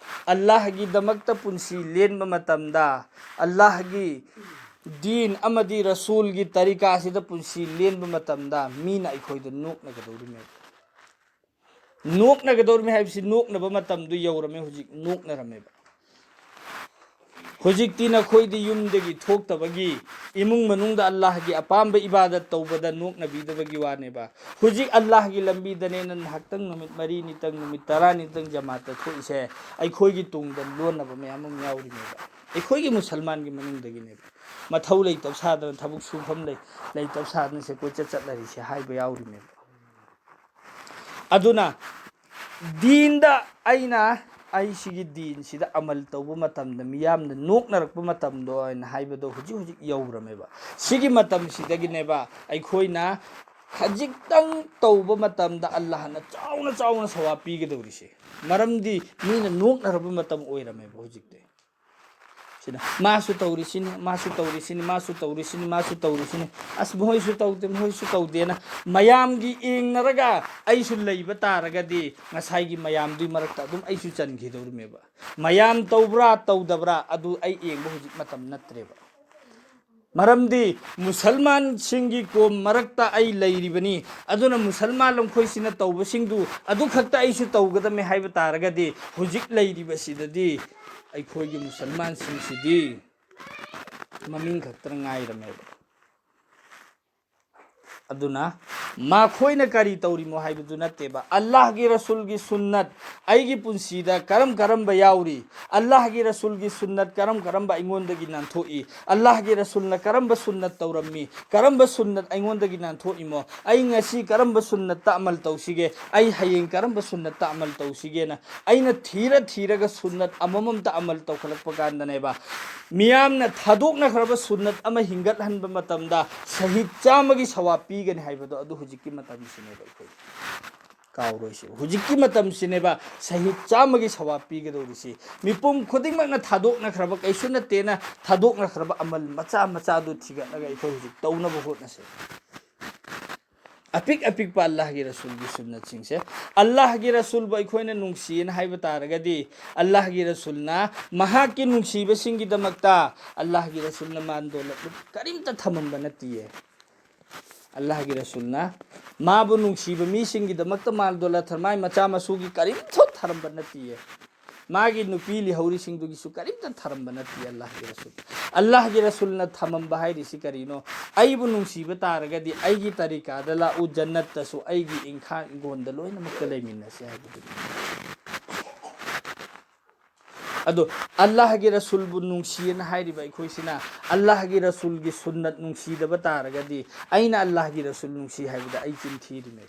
ꯑꯜꯂꯥꯍꯒꯤꯗꯃꯛꯇ ꯄꯨꯟꯁꯤ ꯂꯦꯟꯕ ꯃꯇꯝꯗ, ꯑꯜꯂꯥꯍꯒꯤ ꯗꯤꯟ ꯑꯃꯗꯤ ꯔꯁꯨꯜꯒꯤ ꯇꯔꯤꯀꯥꯁꯤꯗ ꯄꯨꯟꯁꯤ ꯂꯦꯟꯕ ꯃꯇꯝꯗ ꯃꯤꯅ ꯑꯩꯈꯣꯏꯗ ꯅꯣꯛꯅꯒꯗꯧꯔꯤꯃꯦꯕ꯫ ꯅꯣꯛꯅꯒꯗꯧꯔꯤꯃꯦ ꯍꯥꯏꯕꯁꯤ ꯅꯣꯛꯅꯕ ꯃꯇꯝꯗꯨ ꯌꯧꯔꯝꯃꯦ, ꯍꯧꯖꯤꯛ ꯅꯣꯛꯅꯔꯝꯃꯦꯕ꯫ ꯍꯧꯖꯤꯛꯇꯤ ꯅꯈꯣꯏꯗꯤ ꯌꯨꯝꯗꯒꯤ ꯊꯣꯛꯇꯕꯒꯤ, ꯏꯃꯨꯡ ꯃꯅꯨꯡꯗ ꯑꯜꯂꯥꯍꯒꯤ ꯑꯄꯥꯝꯕ ꯏꯕꯥꯗꯠ ꯇꯧꯕꯗ ꯅꯣꯛꯅꯕꯤꯗꯕꯒꯤ ꯋꯥꯅꯦꯕ꯫ ꯍꯧꯖꯤꯛ ꯑꯜꯂꯥꯍꯒꯤ ꯂꯝꯕꯤꯗꯅꯦꯅ ꯉꯥꯏꯍꯥꯛꯇꯪ, ꯅꯨꯃꯤꯠ ꯃꯔꯤꯅꯤꯇꯪ, ꯅꯨꯃꯤꯠ ꯇꯔꯥꯅꯤꯇꯪ ꯖꯃꯥꯠꯇ ꯊꯣꯛꯏꯁꯦ, ꯑꯩꯈꯣꯏꯒꯤ ꯇꯨꯡꯗ ꯂꯣꯟꯅꯕ ꯃꯌꯥꯝ ꯑꯃ ꯌꯥꯎꯔꯤꯅꯦꯕ꯫ ꯑꯩꯈꯣꯏꯒꯤ ꯃꯨꯁꯜꯃꯥꯟꯒꯤ ꯃꯅꯨꯡꯗꯒꯤꯅꯦꯕ꯫ ꯃꯊꯧ ꯂꯩꯇꯕ ꯁꯥꯗꯅ, ꯊꯕꯛ ꯁꯨꯐꯝ ꯂꯩ, ꯂꯩꯇꯕ ꯁꯥꯗꯅ ꯁꯦ ꯀꯣꯏꯆꯠ ꯆꯠꯅꯔꯤꯁꯦ ꯍꯥꯏꯕ ꯌꯥꯎꯔꯤꯅꯦꯕ꯫ ꯑꯗꯨꯅ ꯗꯤꯟꯗ ꯑꯩꯅ, ꯑꯩ ꯁꯤꯒꯤ ꯗꯤꯟꯁꯤꯗ ꯑꯃꯜ ꯇꯧꯕ ꯃꯇꯝꯗ ꯃꯤꯌꯥꯝꯅ ꯅꯣꯛꯅꯔꯛꯄ ꯃꯇꯝꯗꯣ ꯍꯥꯏꯅ ꯍꯥꯏꯕꯗꯣ ꯍꯧꯖꯤꯛ ꯍꯧꯖꯤꯛ ꯌꯧꯔꯝꯃꯦꯕ꯫ ꯁꯤꯒꯤ ꯃꯇꯝꯁꯤꯗꯒꯤꯅꯦꯕ ꯑꯩꯈꯣꯏꯅ ꯈꯖꯤꯛꯇꯪ ꯇꯧꯕ ꯃꯇꯝꯗ ꯑꯜꯂꯥꯍꯅ ꯆꯥꯎꯅ ꯆꯥꯎꯅ ꯁꯋꯥꯕ ꯄꯤꯒꯗꯧꯔꯤꯁꯦ꯫ ꯃꯔꯝꯗꯤ ꯃꯤꯅ ꯅꯣꯛꯅꯔꯕ ꯃꯇꯝ ꯑꯣꯏꯔꯝꯃꯦꯕ ꯍꯧꯖꯤꯛꯇꯤ꯫ ꯁꯤꯅ ꯃꯥꯁꯨ ꯇꯧꯔꯤꯁꯤꯅꯤ, ꯃꯥꯁꯨ ꯇꯧꯔꯤꯁꯤꯅꯤ, ꯃꯥꯁꯨ ꯇꯧꯔꯤꯁꯤꯅꯤ, ꯃꯥꯁꯨ ꯇꯧꯔꯤꯁꯤꯅꯤ, ꯑꯁ ꯃꯈꯣꯏꯁꯨ ꯇꯧꯗꯦ, ꯃꯈꯣꯏꯁꯨ ꯇꯧꯗꯦꯅ ꯃꯌꯥꯝꯒꯤ ꯌꯦꯡꯅꯔꯒ ꯑꯩꯁꯨ ꯂꯩꯕ ꯇꯥꯔꯒꯗꯤ ꯉꯁꯥꯏꯒꯤ ꯃꯌꯥꯝꯗꯨꯒꯤ ꯃꯔꯛꯇ ꯑꯗꯨꯝ ꯑꯩꯁꯨ ꯆꯟꯈꯤꯗꯧꯔꯤꯃꯦꯕ꯫ ꯃꯌꯥꯝ ꯇꯧꯕ꯭ꯔꯥ ꯇꯧꯗꯕ꯭ꯔꯥ ꯑꯗꯨ ꯑꯩ ꯌꯦꯡꯕ ꯍꯧꯖꯤꯛ ꯃꯇꯝ ꯅꯠꯇ꯭ꯔꯦꯕ꯫ ꯃꯔꯝꯗꯤ ꯃꯨꯁꯜꯃꯥꯟꯁꯤꯡꯒꯤ ꯀꯣꯝ ꯃꯔꯛꯇ ꯑꯩ ꯂꯩꯔꯤꯕꯅꯤ, ꯑꯗꯨꯅ ꯃꯨꯁꯜꯃꯥꯟ ꯂꯝꯈꯣꯏꯁꯤꯅ ꯇꯧꯕꯁꯤꯡꯗꯨ ꯑꯗꯨ ꯈꯛꯇ ꯑꯩꯁꯨ ꯇꯧꯒꯗꯕꯅꯤ ꯍꯥꯏꯕ ꯇꯥꯔꯒꯗꯤ ꯍꯧꯖꯤꯛ ꯂꯩꯔꯤꯕꯁꯤꯗꯗꯤ ꯑꯩꯈꯣꯏꯒꯤ ꯃꯨꯁꯜꯃꯥꯟꯁꯤꯡꯁꯤꯗꯤ ꯃꯃꯤꯡ ꯈꯛꯇꯅ ꯉꯥꯏꯔꯝꯃꯦꯕ꯫ ꯑꯗꯨꯅ ꯃꯈꯣꯏꯅ ꯀꯔꯤ ꯇꯧꯔꯤꯃꯣ ꯍꯥꯏꯕꯗꯨ ꯅꯠꯇꯦꯕ꯫ ꯑꯜꯂꯥꯍꯒꯤ ꯔꯁꯨꯜꯒꯤ ꯁꯨꯟꯅꯠ ꯑꯩꯒꯤ ꯄꯨꯟꯁꯤꯗ ꯀꯔꯝ ꯀꯔꯝꯕ ꯌꯥꯎꯔꯤ, ꯑꯜꯂꯥꯍꯒꯤ ꯔꯁꯨꯜꯒꯤ ꯁꯨꯟꯅꯠ ꯀꯔꯝ ꯀꯔꯝꯕ ꯑꯩꯉꯣꯟꯗꯒꯤ ꯅꯥꯟꯊꯣꯛꯏ, ꯑꯜꯂꯥꯍꯒꯤ ꯔꯁꯨꯜꯅ ꯀꯔꯝꯕ ꯁꯨꯟꯅꯠ ꯇꯧꯔꯝꯃꯤ, ꯀꯔꯝꯕ ꯁꯨꯟꯅꯠ ꯑꯩꯉꯣꯟꯗꯒꯤ ꯅꯥꯟꯊꯣꯛꯏꯃꯣ, ꯑꯩ ꯉꯁꯤ ꯀꯔꯝꯕ ꯁꯨꯟꯅꯠꯇ ꯑꯃꯜ ꯇꯧꯁꯤꯒꯦ, ꯑꯩ ꯍꯌꯦꯡ ꯀꯔꯝꯕ ꯁꯨꯟꯅꯠꯇ ꯑꯃꯜ ꯇꯧꯁꯤꯒꯦꯅ ꯑꯩꯅ ꯊꯤꯔ ꯊꯤꯔꯒ ꯁꯨꯟꯅꯠ ꯑꯃꯃꯝꯇ ꯑꯃꯜ ꯇꯧꯈꯠꯂꯛꯄ ꯀꯥꯟꯗꯅꯦꯕ, ꯃꯤꯌꯥꯝꯅ ꯊꯥꯗꯣꯛꯅꯈ꯭ꯔꯕ ꯁꯨꯟꯅꯠ ꯑꯃ ꯍꯤꯡꯒꯠꯍꯟꯕ ꯃꯇꯝꯗ ꯁꯍꯤꯗ ꯆꯥꯝꯃꯒꯤ ꯁꯋꯥꯕ ꯄꯤꯒꯅꯤ ꯍꯥꯏꯕꯗꯣ ꯑꯗꯨ ꯍꯧꯖꯤꯛꯀꯤ ꯃꯇꯝꯁꯤꯅꯦꯕ꯫ ꯑꯩꯈꯣꯏ ꯀꯥꯎꯔꯣꯏꯁꯦ, ꯍꯧꯖꯤꯛꯀꯤ ꯃꯇꯝꯁꯤꯅꯦꯕ ꯁꯍꯤꯗ ꯆꯥꯝꯃꯒꯤ ꯁꯋꯥꯕ ꯄꯤꯒꯗꯧꯔꯤꯁꯤ꯫ ꯃꯤꯄꯨꯝ ꯈꯨꯗꯤꯡꯃꯛꯅ ꯊꯥꯗꯣꯛꯅꯈ꯭ꯔꯕ, ꯀꯩꯁꯨ ꯅꯠꯇꯦꯅ ꯊꯥꯗꯣꯛꯅꯈ꯭ꯔꯕ ꯑꯃꯜ ꯃꯆꯥ ꯃꯆꯥꯗꯨ ꯊꯤꯒꯠꯂꯒ ꯑꯩꯈꯣꯏ ꯍꯧꯖꯤꯛ ꯇꯧꯅꯕ ꯍꯣꯠꯅꯁꯦ꯫ ꯑꯄꯤꯛ ꯑꯄꯤꯛꯄ ꯑꯜꯂꯥꯍꯒꯤ ꯔꯁꯨꯜꯒꯤ ꯁꯨꯟꯅꯠꯁꯤꯡꯁꯦ꯫ ꯑꯜꯂꯥꯍꯒꯤ ꯔꯁꯨꯜꯕꯨ ꯑꯩꯈꯣꯏꯅ ꯅꯨꯡꯁꯤꯌꯦꯅ ꯍꯥꯏꯕ ꯇꯥꯔꯒꯗꯤ, ꯑꯜꯂꯥꯍꯒꯤ ꯔꯁꯨꯜꯅ ꯃꯍꯥꯛꯀꯤ ꯅꯨꯡꯁꯤꯕꯁꯤꯡꯒꯤꯗꯃꯛꯇ ꯑꯜꯂꯥꯍꯒꯤ ꯔꯁꯨꯜꯅ ꯃꯥꯟꯗꯣꯂꯠ ꯀꯔꯤꯝꯇ ꯊꯝꯃꯝꯕ ꯅꯠꯇꯤꯌꯦ꯫ ꯑꯜꯂꯥꯍꯒꯤ ꯔꯁꯨꯜꯅ ꯃꯥꯕꯨ ꯅꯨꯡꯁꯤꯕ ꯃꯤꯁꯤꯡꯒꯤꯗꯃꯛꯇ ꯃꯥꯜꯗꯣꯂꯠ ꯊꯔꯃꯥꯏ ꯃꯆꯥ ꯃꯁꯨꯒꯤ ꯀꯔꯤꯝꯇ ꯊꯔꯝꯕ ꯅꯠꯇꯤꯌꯦ꯫ ꯃꯥꯒꯤ ꯅꯨꯄꯤ ꯂꯤꯍꯧꯔꯤꯁꯤꯡꯗꯨꯒꯤꯁꯨ ꯀꯔꯤꯝꯇ ꯊꯔꯝꯕ ꯅꯠꯇꯦ ꯑꯜꯂꯥꯍꯒꯤ ꯔꯁꯨꯜ꯫ ꯑꯜꯂꯥꯍꯒꯤ ꯔꯁꯨꯜꯅ ꯊꯝꯃꯝꯕ ꯍꯥꯏꯔꯤꯁꯤ ꯀꯔꯤꯅꯣ? ꯑꯩꯕꯨ ꯅꯨꯡꯁꯤꯕ ꯇꯥꯔꯒꯗꯤ ꯑꯩꯒꯤ ꯇꯔꯤꯀꯥꯗ ꯂꯥꯛꯎ, ꯖꯟꯅꯠꯇꯁꯨ ꯑꯩꯒꯤ ꯏꯪꯈꯥ ꯏꯪꯒꯣꯟꯗ ꯂꯣꯏꯅꯃꯛꯇ ꯂꯩꯃꯤꯟꯅꯁꯦ ꯍꯥꯏꯕꯗꯨꯅꯤ꯫ ꯑꯗꯣ ꯑꯜꯂꯥꯍꯒꯤ ꯔꯁꯨꯜꯕꯨ ꯅꯨꯡꯁꯤꯌꯦꯅ ꯍꯥꯏꯔꯤꯕ ꯑꯩꯈꯣꯏꯁꯤꯅ ꯑꯜꯂꯥꯍꯒꯤ ꯔꯁꯨꯜꯒꯤ ꯁꯨꯟꯅꯠ ꯅꯨꯡꯁꯤꯗꯕ ꯇꯥꯔꯒꯗꯤ ꯑꯩꯅ ꯑꯜꯂꯥꯍꯒꯤ ꯔꯁꯨꯜ ꯅꯨꯡꯁꯤ ꯍꯥꯏꯕꯗ ꯑꯩ ꯆꯤꯟ ꯊꯤꯔꯤꯃꯦ꯫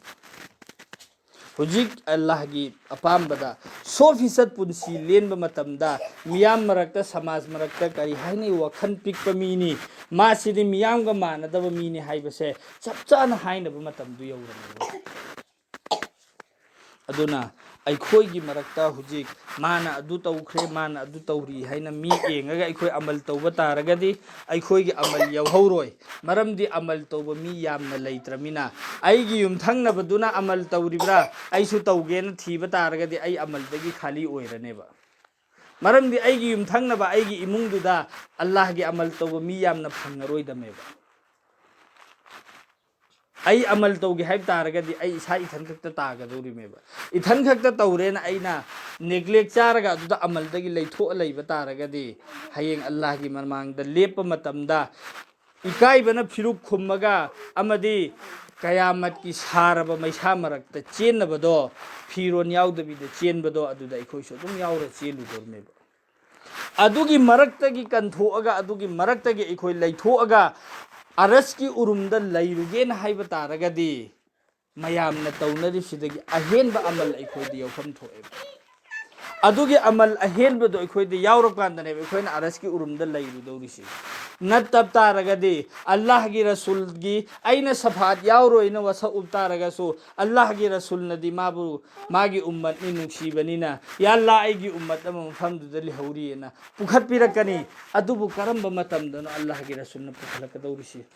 ꯍꯧꯖꯤꯛ ꯑꯜꯂꯥꯍꯒꯤ ꯑꯄꯥꯝꯕꯗ ꯁꯣ ꯐꯤꯁꯠ ꯄꯨꯟꯁꯤ ꯂꯦꯟꯕ ꯃꯇꯝꯗ ꯃꯤꯌꯥꯝ ꯃꯔꯛꯇ, ꯁꯃꯥꯖ ꯃꯔꯛꯇ ꯀꯔꯤ ꯍꯥꯏꯅꯩ, ꯋꯥꯈꯜ ꯄꯤꯛꯄ ꯃꯤꯅꯤ, ꯃꯥꯁꯤꯗꯤ ꯃꯤꯌꯥꯝꯒ ꯃꯥꯟꯅꯗꯕ ꯃꯤꯅꯤ ꯍꯥꯏꯕꯁꯦ ꯆꯞ ꯆꯥꯅ ꯍꯥꯏꯅꯕ ꯃꯇꯝꯗꯨ ꯌꯧꯔꯝꯃꯦ꯫ ꯑꯗꯨꯅ ꯑꯩꯈꯣꯏꯒꯤ ꯃꯔꯛꯇ ꯍꯧꯖꯤꯛ ꯃꯥꯅ ꯑꯗꯨ ꯇꯧꯈ꯭ꯔꯦ, ꯃꯥꯅ ꯑꯗꯨ ꯇꯧꯔꯤ ꯍꯥꯏꯅ ꯃꯤ ꯌꯦꯡꯉꯒ ꯑꯩꯈꯣꯏ ꯑꯃꯜ ꯇꯧꯕ ꯇꯥꯔꯒꯗꯤ ꯑꯩꯈꯣꯏꯒꯤ ꯑꯃꯜ ꯌꯧꯍꯧꯔꯣꯏ꯫ ꯃꯔꯝꯗꯤ ꯑꯃꯜ ꯇꯧꯕ ꯃꯤ ꯌꯥꯝꯅ ꯂꯩꯇ꯭ꯔꯃꯤꯅ꯫ ꯑꯩꯒꯤ ꯌꯨꯝꯊꯪꯅꯕꯗꯨꯅ ꯑꯃꯜ ꯇꯧꯔꯤꯕ꯭ꯔꯥ, ꯑꯩꯁꯨ ꯇꯧꯒꯦꯅ ꯊꯤꯕ ꯇꯥꯔꯒꯗꯤ ꯑꯩ ꯑꯃꯜꯗꯒꯤ ꯈꯥꯂꯤ ꯑꯣꯏꯔꯅꯦꯕ꯫ ꯃꯔꯝꯗꯤ ꯑꯩꯒꯤ ꯌꯨꯝꯊꯪꯅꯕ, ꯑꯩꯒꯤ ꯏꯃꯨꯡꯗꯨꯗ ꯑꯜꯂꯥꯍꯒꯤ ꯑꯃꯜ ꯇꯧꯕ ꯃꯤ ꯌꯥꯝꯅ ꯐꯪꯉꯔꯣꯏꯗꯃꯦꯕ꯫ ꯑꯩ ꯑꯃꯜ ꯇꯧꯒꯦ ꯍꯥꯏꯕ ꯇꯥꯔꯒꯗꯤ ꯑꯩ ꯏꯁꯥ ꯏꯊꯟ ꯈꯛꯇ ꯇꯥꯒꯗꯧꯔꯤꯃꯦꯕ꯫ ꯏꯊꯟ ꯈꯛꯇ ꯇꯧꯔꯦꯅ ꯑꯩꯅ ꯅꯦꯒ꯭ꯂꯦꯛ ꯆꯥꯔꯒ ꯑꯗꯨꯗ ꯑꯃꯜꯗꯒꯤ ꯂꯩꯊꯣꯛꯑ ꯂꯩꯕ ꯇꯥꯔꯒꯗꯤ ꯍꯌꯦꯡ ꯑꯜꯂꯥꯍꯒꯤ ꯃꯃꯥꯡꯗ ꯂꯦꯞꯄ ꯃꯇꯝꯗ ꯏꯀꯥꯏꯕꯅ ꯐꯤꯔꯨꯛ ꯈꯨꯝꯃꯒ ꯑꯃꯗꯤ ꯀꯌꯥꯃꯠꯀꯤ ꯁꯥꯔꯕ ꯃꯩꯁꯥ ꯃꯔꯛꯇ ꯆꯦꯟꯅꯕꯗꯣ, ꯐꯤꯔꯣꯟ ꯌꯥꯎꯗꯕꯤꯗ ꯆꯦꯟꯕꯗꯣ, ꯑꯗꯨꯗ ꯑꯩꯈꯣꯏꯁꯨ ꯑꯗꯨꯝ ꯌꯥꯎꯔ ꯆꯦꯜꯂꯨꯗꯧꯔꯤꯃꯦꯕ꯫ ꯑꯗꯨꯒꯤ ꯃꯔꯛꯇꯒꯤ ꯀꯟꯊꯣꯛꯑꯒ, ꯑꯗꯨꯒꯤ ꯃꯔꯛꯇꯒꯤ ꯑꯩꯈꯣꯏ ꯂꯩꯊꯣꯛꯑꯒ ꯑꯔꯁꯀꯤ ꯎꯔꯨꯝꯗ ꯂꯩꯔꯨꯒꯦꯅ ꯍꯥꯏꯕ ꯇꯥꯔꯒꯗꯤ ꯃꯌꯥꯝꯅ ꯇꯧꯅꯔꯤꯁꯤꯗꯒꯤ ꯑꯍꯦꯟꯕ ꯑꯃꯜ ꯑꯩꯈꯣꯏꯗ ꯌꯥꯎꯐꯝ ꯊꯣꯛꯑꯦꯕ꯫ ꯑꯗꯨꯒꯤ ꯑꯃꯜ ꯑꯍꯦꯟꯕꯗꯣ ꯑꯩꯈꯣꯏꯗ ꯌꯥꯎꯔꯀꯥꯟꯗꯅꯦꯕ ꯑꯩꯈꯣꯏꯅ ꯑꯔꯁꯀꯤ ꯎꯔꯨꯝꯗ ꯂꯩꯔꯨꯗꯧꯔꯤꯁꯤ꯫ ꯅꯠꯇꯕ ꯇꯥꯔꯒꯗꯤ ꯑꯜꯂꯥꯍꯒꯤ ꯔꯁꯨꯜꯒꯤ ꯑꯩꯅ ꯁꯐꯥꯠ ꯌꯥꯎꯔꯣꯏꯅ ꯋꯥꯁꯛ ꯎꯞ ꯇꯥꯔꯒꯁꯨ ꯑꯜꯂꯥꯍꯒꯤ ꯔꯁꯨꯜꯅꯗꯤ ꯃꯥꯕꯨ ꯃꯥꯒꯤ ꯎꯝꯃꯠꯅꯤ ꯅꯨꯡꯁꯤꯕꯅꯤꯅ, "ꯌꯥ ꯑꯜꯂꯥ, ꯑꯩꯒꯤ ꯎꯝꯃꯠ ꯑꯃ ꯃꯐꯝꯗꯨꯗ ꯂꯩꯍꯧꯔꯤꯑꯅ" ꯄꯨꯈꯠꯄꯤꯔꯛꯀꯅꯤ꯫ ꯑꯗꯨꯕꯨ ꯀꯔꯝꯕ ꯃꯇꯝꯗꯅꯣ ꯑꯜꯂꯥꯍꯒꯤ ꯔꯁꯨꯜꯅ ꯄꯨꯈꯠꯂꯛꯀꯗꯧꯔꯤꯁꯤ?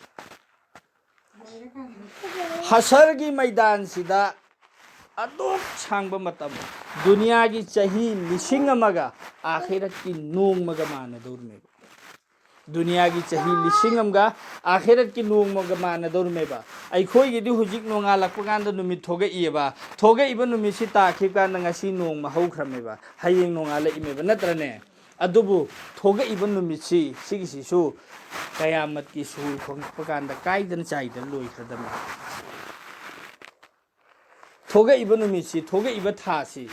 ꯍꯁꯔꯒꯤ ꯃꯩꯗꯥꯟꯁꯤꯗ ꯑꯗꯨꯛ ꯁꯥꯡꯕ ꯃꯇꯝ, ꯗꯨꯅꯤꯌꯥꯒꯤ ꯆꯍꯤ ꯂꯤꯁꯤꯡ ꯑꯃꯒ ꯑꯥꯈꯤꯔꯠꯀꯤ ꯅꯣꯡꯃꯒ ꯃꯥꯟꯅꯗꯧꯔꯤꯃꯦꯕ꯫ ꯗꯨꯅꯤꯌꯥꯒꯤ ꯆꯍꯤ ꯂꯤꯁꯤꯡ ꯑꯃꯒ ꯑꯥꯈꯤꯔꯠꯀꯤ ꯅꯣꯡꯃꯒ ꯃꯥꯟꯅꯗꯧꯔꯤꯃꯦꯕ꯫ ꯑꯩꯈꯣꯏꯒꯤꯗꯤ ꯍꯧꯖꯤꯛ ꯅꯣꯡꯉꯥꯜꯂꯛꯄ ꯀꯥꯟꯗ ꯅꯨꯃꯤꯠ ꯊꯣꯛꯂꯛꯏꯑꯕ꯫ ꯊꯣꯛꯂꯛꯏꯕ ꯅꯨꯃꯤꯠꯁꯤ ꯇꯥꯈꯤꯕ ꯀꯥꯟꯗ ꯉꯁꯤ ꯅꯣꯡꯃ ꯍꯧꯈ꯭ꯔꯃꯦꯕ, ꯍꯌꯦꯡ ꯅꯣꯡꯉꯥꯜꯂꯛꯏꯃꯦꯕ, ꯅꯠꯇ꯭ꯔꯅꯦ? ꯑꯗꯨꯕꯨ ꯊꯣꯛꯂꯛꯏꯕ ꯅꯨꯃꯤꯠꯁꯤ, ꯁꯤꯒꯤꯁꯤꯁꯨ ꯀꯌꯥꯃꯠꯀꯤ ꯁꯨꯔ ꯈꯣꯡꯂꯛꯄ ꯀꯥꯟꯗ ꯀꯥꯏꯗꯅ ꯆꯥꯏꯗꯅ ꯂꯣꯏꯈ꯭ꯔꯗꯕꯅꯤ꯫ ꯊꯣꯛꯂꯛꯏꯕ ꯅꯨꯃꯤꯠꯁꯤ, ꯊꯣꯛꯂꯛꯏꯕ ꯊꯥꯁꯤ,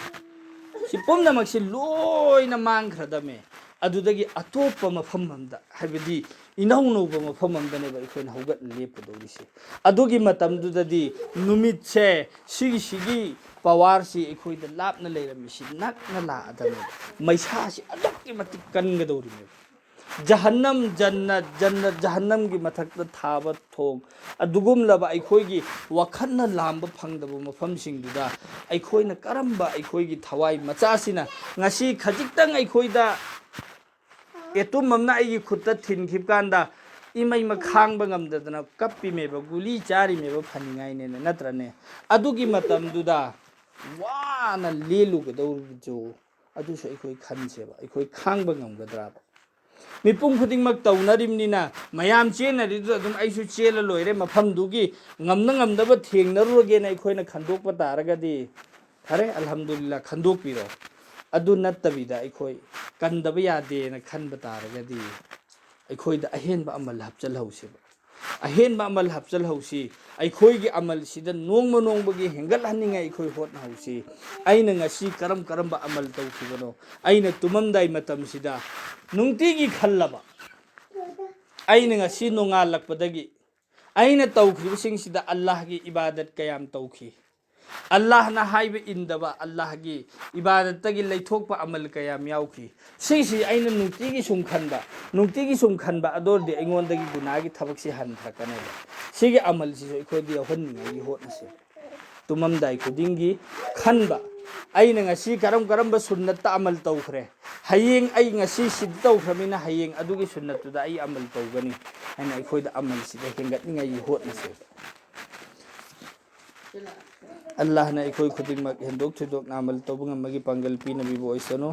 ꯁꯤ ꯄꯨꯝꯅꯃꯛꯁꯤ ꯂꯣꯏꯅ ꯃꯥꯡꯈ꯭ꯔꯗꯕꯅꯦ꯫ ꯑꯗꯨꯗꯒꯤ ꯑꯇꯣꯞꯄ ꯃꯐꯝ ꯑꯃꯗ, ꯍꯥꯏꯕꯗꯤ ꯏꯅꯧ ꯅꯧꯕ ꯃꯐꯝ ꯑꯃꯗꯅꯦꯕ ꯑꯩꯈꯣꯏꯅ ꯍꯧꯒꯠꯂ ꯂꯦꯞꯀꯗꯧꯔꯤꯁꯦ꯫ ꯑꯗꯨꯒꯤ ꯃꯇꯝꯗꯨꯗꯗꯤ ꯅꯨꯃꯤꯠꯁꯦ, ꯁꯤꯒꯤ, ꯁꯤꯒꯤ ꯄꯋꯥꯔꯁꯤ ꯑꯩꯈꯣꯏꯗ ꯂꯥꯞꯅ ꯂꯩꯔꯝꯃꯤꯁꯤ ꯅꯛꯅ ꯂꯥꯛꯑꯗꯕꯅꯦꯕ꯫ ꯃꯩꯁꯥꯁꯤ ꯑꯗꯨꯛꯀꯤ ꯃꯇꯤꯛ ꯀꯟꯒꯗꯧꯔꯤꯅꯦꯕ꯫ ꯖꯍꯟꯅꯝ, ꯖꯟꯅꯠ, ꯖꯟꯅꯠ, ꯖꯍꯟꯅꯝꯒꯤ ꯃꯊꯛꯇ ꯊꯥꯕ ꯊꯣꯡ, ꯑꯗꯨꯒꯨꯝꯂꯕ ꯑꯩꯈꯣꯏꯒꯤ ꯋꯥꯈꯜꯅ ꯂꯥꯝꯕ ꯐꯪꯗꯕ ꯃꯐꯝꯁꯤꯡꯗꯨꯗ ꯑꯩꯈꯣꯏꯅ ꯀꯔꯝꯕ, ꯑꯩꯈꯣꯏꯒꯤ ꯊꯋꯥꯏ ꯃꯆꯥꯁꯤꯅ ꯉꯁꯤ ꯈꯖꯤꯛꯇꯪ ꯑꯩꯈꯣꯏꯗ ꯑꯦꯇꯨꯝ ꯑꯃꯅ ꯑꯩꯒꯤ ꯈꯨꯠꯇ ꯊꯤꯟꯈꯤꯕ ꯀꯥꯟꯗ ꯏꯃꯩꯃ ꯈꯥꯡꯕ ꯉꯝꯗꯗꯅ ꯀꯞꯄꯤꯃꯦꯕ, ꯒꯨꯂꯤ ꯆꯥꯔꯤꯃꯦꯕ ꯐꯅꯤꯡꯉꯥꯏꯅꯦꯅ, ꯅꯠꯇ꯭ꯔꯅꯦ? ꯑꯗꯨꯒꯤ ꯃꯇꯝꯗꯨꯗ ꯋꯥꯅ ꯂꯦꯜꯂꯨꯒꯗꯧꯔꯤꯕꯗꯨ, ꯑꯗꯨꯁꯨ ꯑꯩꯈꯣꯏ ꯈꯟꯁꯦꯕ, ꯑꯩꯈꯣꯏ ꯈꯥꯡꯕ ꯉꯝꯒꯗ꯭ꯔꯥꯕ? ꯃꯤꯄꯨꯝ ꯈꯨꯗꯤꯡꯃꯛ ꯇꯧꯅꯔꯤꯕꯅꯤꯅ, ꯃꯌꯥꯝ ꯆꯦꯟꯅꯔꯤꯗꯨꯗ ꯑꯗꯨꯝ ꯑꯩꯁꯨ ꯆꯦꯜꯂ ꯂꯣꯏꯔꯦ, ꯃꯐꯝꯗꯨꯒꯤ ꯉꯝꯅ ꯉꯝꯅꯕ ꯊꯦꯡꯅꯔꯨꯔꯒꯦꯅ ꯑꯩꯈꯣꯏꯅ ꯈꯟꯗꯣꯛꯄ ꯇꯥꯔꯒꯗꯤ, ꯐꯔꯦ, ꯑꯜꯍꯝꯗꯨꯂꯤꯜꯂꯥ, ꯈꯟꯗꯣꯛꯄꯤꯔꯣ꯫ ꯑꯗꯨ ꯅꯠꯇꯕꯤꯗ ꯑꯩꯈꯣꯏ ꯀꯟꯗꯕ ꯌꯥꯗꯦꯅ ꯈꯟꯕ ꯇꯥꯔꯒꯗꯤ, ꯑꯩꯈꯣꯏꯗ ꯑꯍꯦꯟꯕ ꯑꯃꯜ ꯍꯥꯞꯆꯤꯜꯍꯧꯁꯦꯕ꯫ ꯑꯍꯦꯟꯕ ꯑꯃꯜ ꯍꯥꯞꯆꯤꯜꯍꯧꯁꯤ꯫ ꯑꯩꯈꯣꯏꯒꯤ ꯑꯃꯜꯁꯤꯗ ꯅꯣꯡꯃ ꯅꯣꯡꯃꯒꯤ ꯍꯦꯟꯒꯠꯍꯟꯅꯤꯡꯉꯥꯏ ꯑꯩꯈꯣꯏ ꯍꯣꯠꯅꯍꯧꯁꯤ꯫ ꯑꯩꯅ ꯉꯁꯤ ꯀꯔꯝ ꯀꯔꯝꯕ ꯑꯃꯜ ꯇꯧꯈꯤꯕꯅꯣ? ꯑꯩꯅ ꯇꯨꯝꯃꯝꯗꯥꯏ ꯃꯇꯝꯁꯤꯗ ꯅꯨꯡꯇꯤꯒꯤ ꯈꯜꯂꯕ, ꯑꯩꯅ ꯉꯁꯤ ꯅꯣꯡꯉꯥꯜꯂꯛꯄꯗꯒꯤ ꯑꯩꯅ ꯇꯧꯈ꯭ꯔꯤꯕꯁꯤꯡꯁꯤꯗ ꯑꯜꯂꯥꯍꯒꯤ ꯏꯕꯥꯗꯠ ꯀꯌꯥꯝ ꯇꯧꯈꯤ? ꯑꯜꯂꯥꯍꯅ ꯍꯥꯏꯕ ꯏꯟꯗꯕ, ꯑꯜꯂꯥꯍꯒꯤ ꯏꯕꯥꯗꯠꯇꯒꯤ ꯂꯩꯊꯣꯛꯄ ꯑꯃꯜ ꯀꯌꯥꯝ ꯌꯥꯎꯈꯤ? ꯁꯤꯁꯤ ꯑꯩꯅ ꯅꯨꯡꯇꯤꯒꯤ ꯁꯨꯝ ꯈꯟꯕ, ꯅꯨꯡꯇꯤꯒꯤ ꯁꯨꯝ ꯈꯟꯕ, ꯑꯗꯨ ꯑꯣꯏꯔꯗꯤ ꯑꯩꯉꯣꯟꯗꯒꯤ ꯒꯨꯅꯥꯒꯤ ꯊꯕꯛꯁꯤ ꯍꯟꯊꯔꯛꯀꯅꯦꯕ꯫ ꯁꯤꯒꯤ ꯑꯃꯜꯁꯤꯁꯨ ꯑꯩꯈꯣꯏꯗ ꯌꯥꯎꯍꯟꯅꯤꯡꯉꯥꯏꯒꯤ ꯍꯣꯠꯅꯁꯦ꯫ ꯇꯨꯝꯃꯝꯗꯥꯏ ꯈꯨꯗꯤꯡꯒꯤ ꯈꯟꯕ, ꯑꯩꯅ ꯉꯁꯤ ꯀꯔꯝ ꯀꯔꯝꯕ ꯁꯨꯟꯅꯠꯇ ꯑꯃꯜ ꯇꯧꯈ꯭ꯔꯦ, ꯍꯌꯦꯡ ꯑꯩ ꯉꯁꯤ ꯁꯤꯗ ꯇꯧꯈ꯭ꯔꯃꯤꯅ ꯍꯌꯦꯡ ꯑꯗꯨꯒꯤ ꯁꯨꯟꯅꯠꯇꯨꯗ ꯑꯩ ꯑꯃꯜ ꯇꯧꯒꯅꯤ ꯍꯥꯏꯅ ꯑꯩꯈꯣꯏꯗ ꯑꯃꯜꯁꯤꯗ ꯍꯦꯟꯒꯠꯅꯤꯡꯉꯥꯏꯒꯤ ꯍꯣꯠꯅꯁꯦꯕ꯫ ꯑꯜꯂꯥꯍꯅ ꯑꯩꯈꯣꯏ ꯈꯨꯗꯤꯡꯃꯛ ꯍꯦꯟꯗꯣꯛ ꯊꯣꯏꯗꯣꯛꯅ ꯑꯃꯜ ꯇꯧꯕ ꯉꯝꯕꯒꯤ ꯄꯥꯡꯒꯜ ꯄꯤꯅꯕꯤꯕ ꯑꯣꯏꯁꯅꯨ꯫